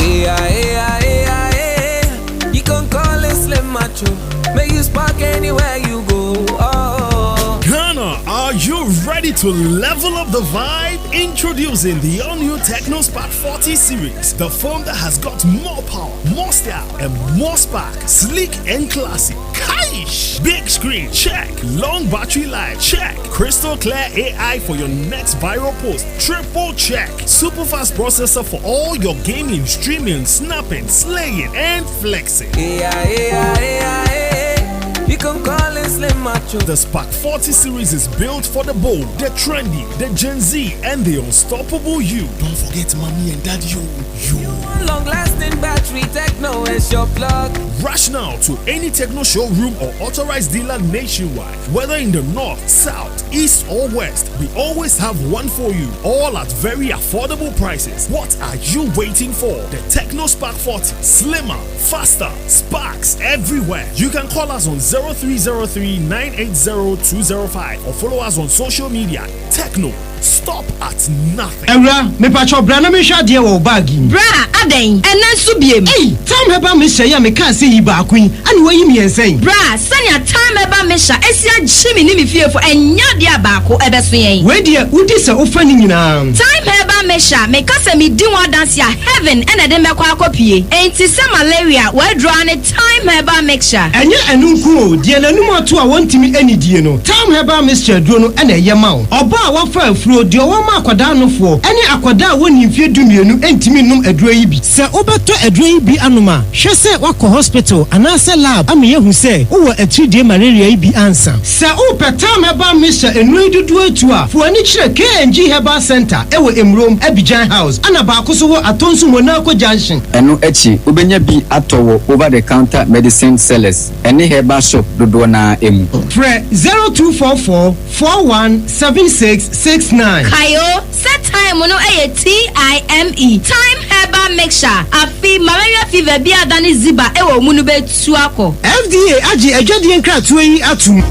You can call it Slim Macho. May you spark anywhere you go. Oh. Ghana, are you ready to level up the vibe? Introducing the all-new Tecno Spark 40 series, the phone that has got more power, more style, and more spark. Sleek and classy. Kaish! Big screen, check. Long battery life, check. Crystal clear AI for your next viral post, triple check. Super fast processor for all your gaming, streaming, snapping, slaying, and flexing. Yeah, yeah, yeah, yeah. You can call it Slim Macho. The Spark 40 series is built for the bold, the trendy, the Gen Z, and the unstoppable you. Don't forget mommy and daddy, you. You. Long lasting battery, Tecno is your plug. Rush now to any Tecno showroom or authorized dealer nationwide. Whether in the north, south, east, or west, we always have one for you. All at very affordable prices. What are you waiting for? The Tecno Spark 40. Slimmer, faster, sparks everywhere. You can call us on 0303 980 205 or follow us on social media. Tecno, stop at nothing. Awura, mepakyɛw bra na menhwɛ adeɛ wɔ wo bag yi mu. Bra! Adɛn, ɛnnɛ nso biem? Ei! Thyme Herbal Mixture yi a mekaa sɛ yi baako yi, ɛna woayi mmiɛnsa yi? Bra, sɛnea Thyme Herbal Mixture asi agye me ne me fiefo, ɛnyɛ adeɛ a baako ɛbɛso yɛn. Wei deɛ, wodi sɛ wofa ne nyinaa. Thyme Herbal Mixture, meka sɛ medi ho adanse a, heaven na ɛde mɛkɔ akɔpue. Enti sɛ malaria, w'aduro ara ne Thyme Herbal Mixture. Ɛnyɛ ɛno nko o, deɛ n'anum ato a wɔntumi nnidie no, Thyme Herbal Mixture aduro no na ɛyɛ ma wo. Ɔbaa a wafa afuro, deɛ ɔwɔ ma akwadaa nofoɔ, ne akwadaa a wɔnnii mfeɛ dumienu ntumi nnom aduro yi bi. Sɛ wobɛtɔ aduro yi bi anom a, hwɛ sɛ woakɔ hospital anaasɛ lab ama yɛahu sɛ wowɔ atiridie malaria yi bi ansa. Sɛ wopɛ Thyme Herbal Mixture nnuro yi dodoɔ atu a, fa w'ani kyerɛ KNG Herbal Centre wɔ Emurom, Abidjan House, ɛna baako nso wɔ Atonsu Monaco Junction. Ɛno akyi, wobɛnya bi atɔ wɔ over the counter medicine sellers ne herbal shop dodoɔ no ara mu. Frɛ 0244 41 76 69. Kae o, sɛ thyme no yɛ TIME, Thyme Herbal Mixture, afe malaria fever bi a adane ziba wɔ wo mu no bɛtu akɔ. FDA agye adwadie nkratoɔ yi atom.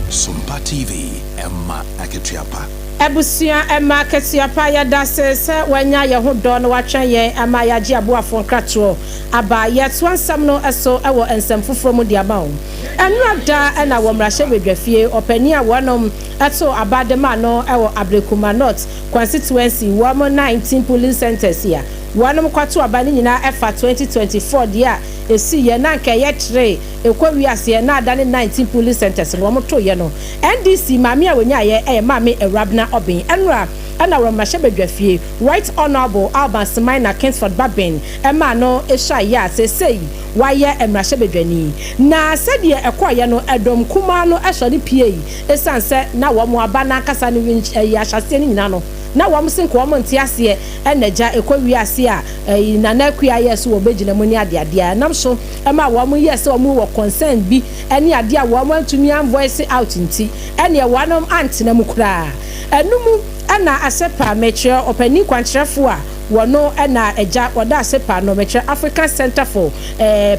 Sompa TV, ɛma akatua pa. Abusua ɛma akatua pa Yɛdase sɛ wanya yɛn ho dɔ na watwɛn yɛn ama yɛagye aboafoɔ nkratoɔ aba. Yɛtoa nsɛm no so wɔ nsɛm foforɔ mu de ama wo. Ɛnora da na wɔ mmarahyɛbadwafie, ɔpanin a wɔnom too aba de maa no wɔ Ablekuma North Constituency wɔn 19 polling centres a wɔnom kɔto aba no nyinaa ɛfa 2024 deɛ a ɛsiiɛ na anka ɛyɛ tre ɛkɔ wiaseɛ na adane 19 polling centres no wɔn toeɛ no NDC maame a wɔnyaeɛ yɛ Maame Awurabena Obeng ɛnora na wɔ mmarahyɛbadwafie Right Honourable Alban Semaina Kingsford Bagbin maa no suaeɛ a seesei wayɛ mmarahyɛbadwani. Na sɛdeɛ ɛkɔeɛ no, ɛdɔm kumaa no sɔre puei ɛsiane sɛ na wɔn aba no ankasa no ɛyi ahyɛaseɛ no nyinaa no, na wɔn se nka wɔn nte aseɛ ɛna agya ɛkɔ wiase a ɛyi Nana Akua yɛɛ so wɔbɛgyina mu ne adeadeɛ a ɛnam so ma wɔn yɛɛ sɛ wɔn wɔ concern bi ɛne adeɛ a wɔn antumi an voice out nti ɛneɛ wɔnom antena mu koraa. Ɛno mu na Asepa, mekyerɛ ɔpanin kwankyerɛfoɔ a Wɔno na agya wɔda ase pa no mekyerɛ African Centre for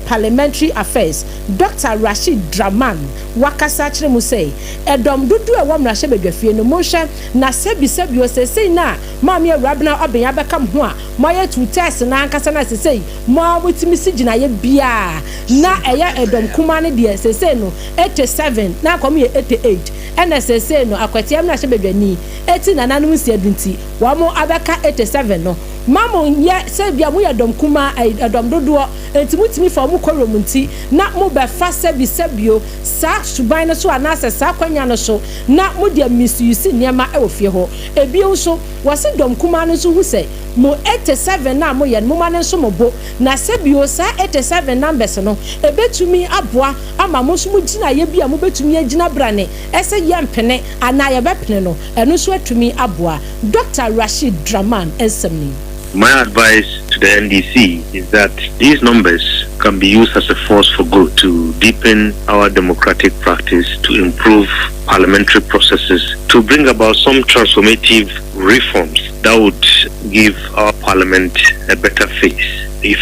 Parliamentary Affairs, Dɔkta Rashid Draman wakasa akyerɛ mu sɛ, Ɛdɔm dodoɔ a ɛwɔ mmarahyɛbadwafie no monhwɛ na sɛbi sɛbi o seesei no a Maame Awurabena Obeng abɛka mo ho a moayɛ two thirds no ankasa no a seesei mo ara motumi si gyinaeɛ biara na ɛyɛ ɛdɔm kumaa no deɛ seesei no 87 na anka wɔyɛ 88 ɛna seesei no Akwatia mmarahyɛbadwani ti nananom nsiadu nti Wɔn abɛka 87 no ma mo nyɛ sɛ ebia mo yɛ dɔm kumaa, ɛy, ɛdɔm dodoɔ, enti mo tumi fa wɔn kɔ wuram nti, na mo bɛ fa sɛbi sɛbio saa suban no so anaasɛ saa akwanya no so na mo de amisuse nneɛma wɔ fie hɔ. Ebio nso, wɔse dɔm kumaa no nso hu sɛ mo 87 no a mo yɛ no, moma no nso mo bo, na sɛbio saa 87 numbers no, ɛbɛtumi aboa ama mo nso mo gyinaeɛ bi a mo bɛtumi agyina brane sɛ yɛmpene anaa yɛbɛpene no, Ɛno nso atumi aboa. Dɔkta Rashid Draman nsɛm ni. My advice to the NDC is that these numbers can be used as a force for good to deepen our democratic practice, to improve parliamentary processes, to bring about some transformative reforms that would give our parliament a better face. If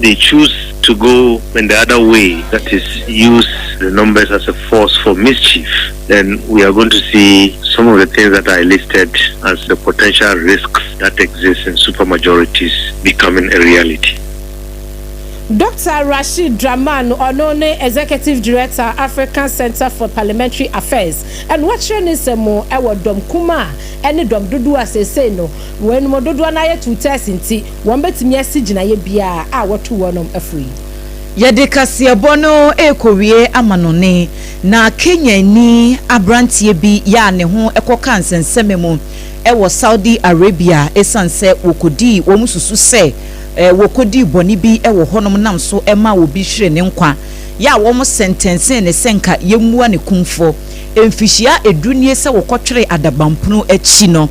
they choose to go in the other way, that is, use the numbers as a force for mischief, then we are going to see some of the things that I listed as the potential risks that exist in supermajorities becoming a reality. Dɔkta Rashid Draman, ɔno ne Executive Director, African Centre for Parliamentary Affairs, na wakyerɛ ne nsɛm mu wɔ dɔm kumaa ne dɔm dodoɔ a seesei no wɔn dodoɔ no ara yɛ two-thirds nti wɔbɛtumi asi gyinaeɛ biara a wɔatu wɔn afiri. Yɛde kaseɛbɔ no rekɔwie amanɔne na Kenyani aberanteɛ bi yɛ a ne ho kɔkaa nsɛnsɛmɛ mu wɔ Saudi Arabia ɛsiane sɛ wɔkɔdii wɔn susu sɛ wɔkɔdii bɔne bi wɔ hɔnom nam so maa obi hweree ne nkwa yɛ a wɔn sɛntɛnsee no sɛ nka yɛmmua ne kumfɔ. Mfihyia edu nie sɛ wɔkɔtweree adabanpono akyi no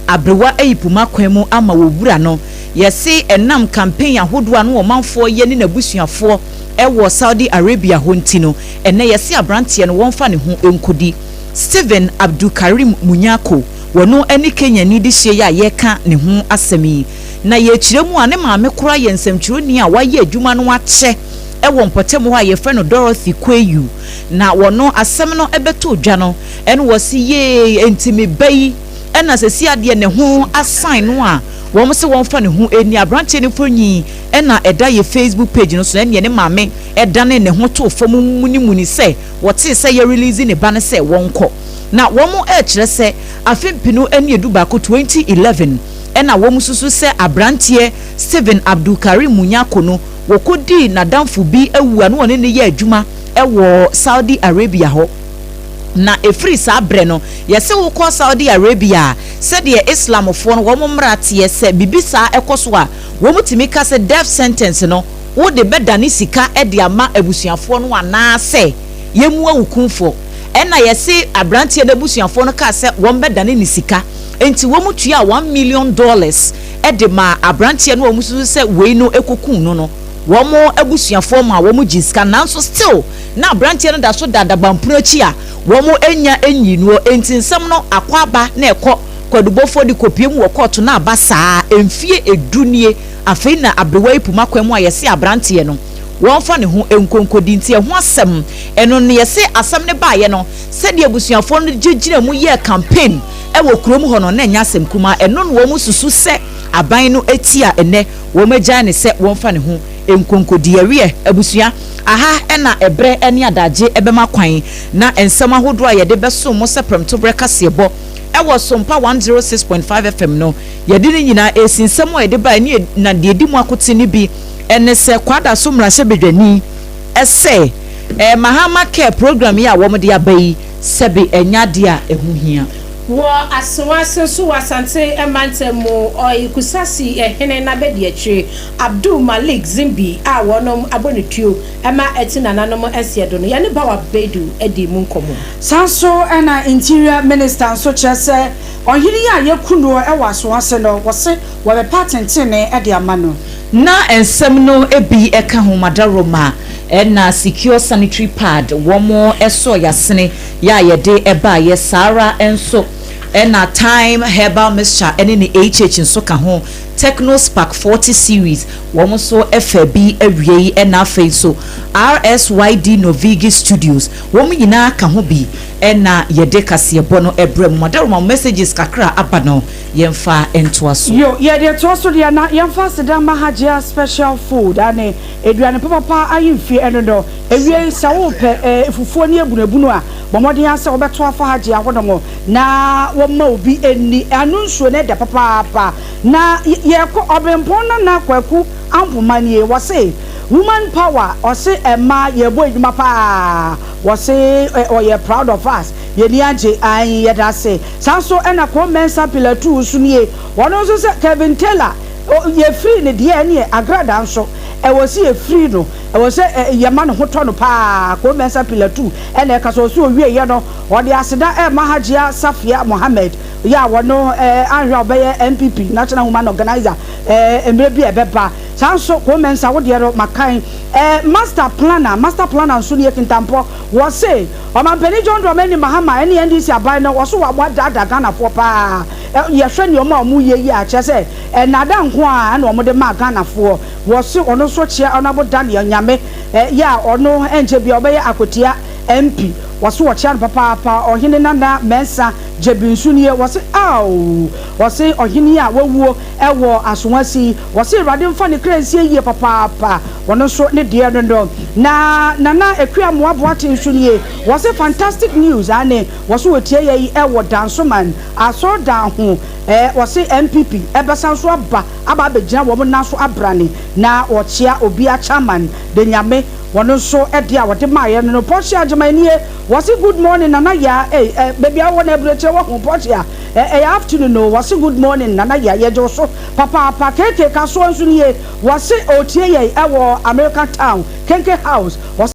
aberewa ayi poma kwan mu ama wɔ wura no. Yɛse ɛnam campaign ahodoɔ a na ɔmanfoɔ yɛ ne n'abusuafoɔ wɔ Saudi Arabia hɔ nti no, ɛnnɛ yɛse abranteɛ no wɔmfa ne ho nkɔdi. Stephen Abdulkarim Munyako, wɔno ne Kenyani dehyeɛ yi a yɛreka ne ho asɛm yi. Na yɛkyerɛ mu a, ne maame koraa yɛ nsɛmtwerɛni a wayɛ adwuma no akyɛ wɔ mpɔtam hɔ a yɛfrɛ no Dorothy Kweyu. Na wɔno asɛm no bɛtoo dwa no, ɛna wɔse yee, enti me ba yi na sɛsi adeɛ ne ho asan no a wɔn se wɔmfa ne ho nni. Aberanteɛ no mfonyin na ɛda yɛ Facebook page no so, ɛneɛ ne maame danee ne ho too fam munimuni sɛ wɔtee sɛ yɛ release ne ba no sɛ wɔnkɔ. Na wɔn rekyerɛ sɛ afe mpenu ne edubaako, 2011, ɛna wɔn susu sɛ abranteɛ Stephen Abdulkareem Munyako no wɔkɔdii n'adamfo bi awu a na wɔne no yɛ adwuma wɔ Saudi Arabia hɔ. Na ɛfiri saa berɛ no yɛse wokɔ Saudi Arabia a sɛdeɛ Islamfoɔ no wɔn mmara teɛ sɛ biribi saa ɛkɔ so a wɔn tumi ka sɛ death sentence no wode bɛdane sika de ama abusuafoɔ no anaasɛ yɛmmua wo kumfɔ. Ɛna yɛse abranteɛ no abusuafoɔ no kaa sɛ wɔn bɛdane ne sika. Enti wɔn tuaa $1 million de maa abranteɛ no a wɔn susu sɛ wei no kɔkuu no no. Wɔn abusuafoɔ maa wɔn gyee sika nanso still na abranteɛ no da so da adabanpono akyi a wɔn nnya nyii noɔ. Enti nsɛm no akɔ aba na ɛkɔ kwadubɔfoɔ de kɔpue mu wɔ kɔɔto na aba saa mfie du nie. Afei na aberewa yi poma kwan mu a yɛse abranteɛ no wɔmfa ne ho nkonkodi nti ɛho asɛm ɛno no yɛse asɛm no baeɛ no sɛdeɛ abusuafoɔ no gyegyina mu yɛɛ campaign wɔ kurom hɔ no na ɛnyɛ asɛm kumaa ɛno na wɔn susu sɛ aban no tia ɛnɛ wɔn agyae no sɛ wɔmfa ne ho nkonkodi. Ɛweɛ abusua aha na ɛberɛ ne adagye bɛma kwan na nsɛm ahodoɔ a yɛde bɛsom mo sɛ prɛmtoberɛ kaseɛbɔ wɔ Sompa 106.5 FM no yɛde ne nyinaa ɛresi nsɛm a yɛde baeɛ ne na deɛ ɛdi mu akoten no bi ne sɛ Kwadaso mmarahyɛbadwani sɛ Mahama Care program yi a wɔde aba yi sɛbe ɛnyɛ adeɛ a ɛho hia. Wɔ Asewase nso wɔ Asante mantam mu, ɔy Kusasi hene n'abadiakyire, Abdul Malik Zimbi a wɔnom abɔ no tuo ma ati nananom nseɛ do no, yɛne Bawa Baidu dii mu nkɔmmɔ. Saa nso na Interior Minister nso kyerɛ sɛ ɔhene yi a yɛku noɔ wɔ Asewase no, wɔse wɔbɛpa atentenee de ama no. Na nsɛm no bi ka ho, Madaroma na Secure Sanitary Pad wɔn sɔɔ yasene yɛ a yɛde baeɛ, saa ara nso na Thyme Herbal Mixture ne ne HH nso ka ho, Tecno Spark 40 Series wɔn nso faa bi awiei ɛna afei nso RSYD Novigi Studios wɔn nyinaa ka ho bi na yɛde kaseɛbɔ no brɛ mo. Madaroma mo messages kakra aba no yɛmfa ntoa so. Yo, yɛde toa so deɛ na yɛmfa aseda mma Hajia Special Food ane aduane papapa ahemfie ɛno no. Awiei sɛ wopɛ eh, fufuo ne abunabunu a, bɔ mmɔden ara sɛ wobɛto afa Hajia hɔnom na wɔmma obi nni. Ano nsuo no ɛdɛ papaapa. Na yɛkɔ Ɔbenpɔn Nana Kwaku Ampoma nie, wɔse woman power, ɔse mmaa yɛbɔ adwuma paa, wɔse ɔyɛ proud of us. Yɛni agye ae yɛda ase. Saa nso na Koo Mensah Pilatuu nso nie. Ɔno nso sɛ Kevin Taylor yɛfiri no deɛ ɛneɛ Agrada nso ɛwɔ sɛ yɛfiri no. Ɛwɔ sɛ yɛma ne ho tɔ no paa. Koo Mensah Pilatuu na ɛka sɛ ɔsɛ ɔwieɛ no ɔde aseda rema Hajia Safia Mohammed yɛ a ɔno anhwɛ a ɔbɛyɛ NPP National Woman Organiser mmerɛ bi a ɛbɛba. Saa nso Koo Mensah wo deɛ no makan. Master Planner, Master Planner nso nie Kintampɔ. Wɔse Ɔmanpanin John Dramani Mahama ne NDC aban no wɔso wɔadaadaa Ghanafoɔ paa. Yɛhwɛ nneɛma a wɔyɛ yi a kyerɛ sɛ nnaadaa nko ara na wɔde maa Ghanafoɔ. Wɔse ɔno nso kyea Honourable Daniel Nyame yɛ a ɔno ɛnkyɛ biara ɔbɛyɛ Akwatia MP. Wɔse wɔkyea no papaapa. Ɔhene Nana Mensah Gyebi nso nie. Wɔse aww wɔse ɔhene yi a wawuo wɔ Asowasi yi wɔse Awurade mfa ne kra nsie yie papaapa. Ɔno nso ne deɛ no no. Na Nana Akua Amoah Boateng nso nie. Wɔse fantastic news aane wɔse wɔtie yɛ yi wɔ Dansoman Asɔrdan ho ɛɛ wɔse NPP ɛbɛsan so aba aba abɛgyina wɔn nan so abrane na wɔkyea obia Chairman de Nyame wɔno nso deɛ a wɔde maaeɛ no no Portia Agyemang nie wɔse good morning Nana Yaa ei ɛ baabi a wowɔ no aburokyire wahu Portia ɛ ɛyɛ afternoon o wɔse good morning Nana Yaa yɛgye wo so papaapa KK Kasoa nso nie Wɔse ɔretie yɛn wɔ American town, Kenke house. Wɔse.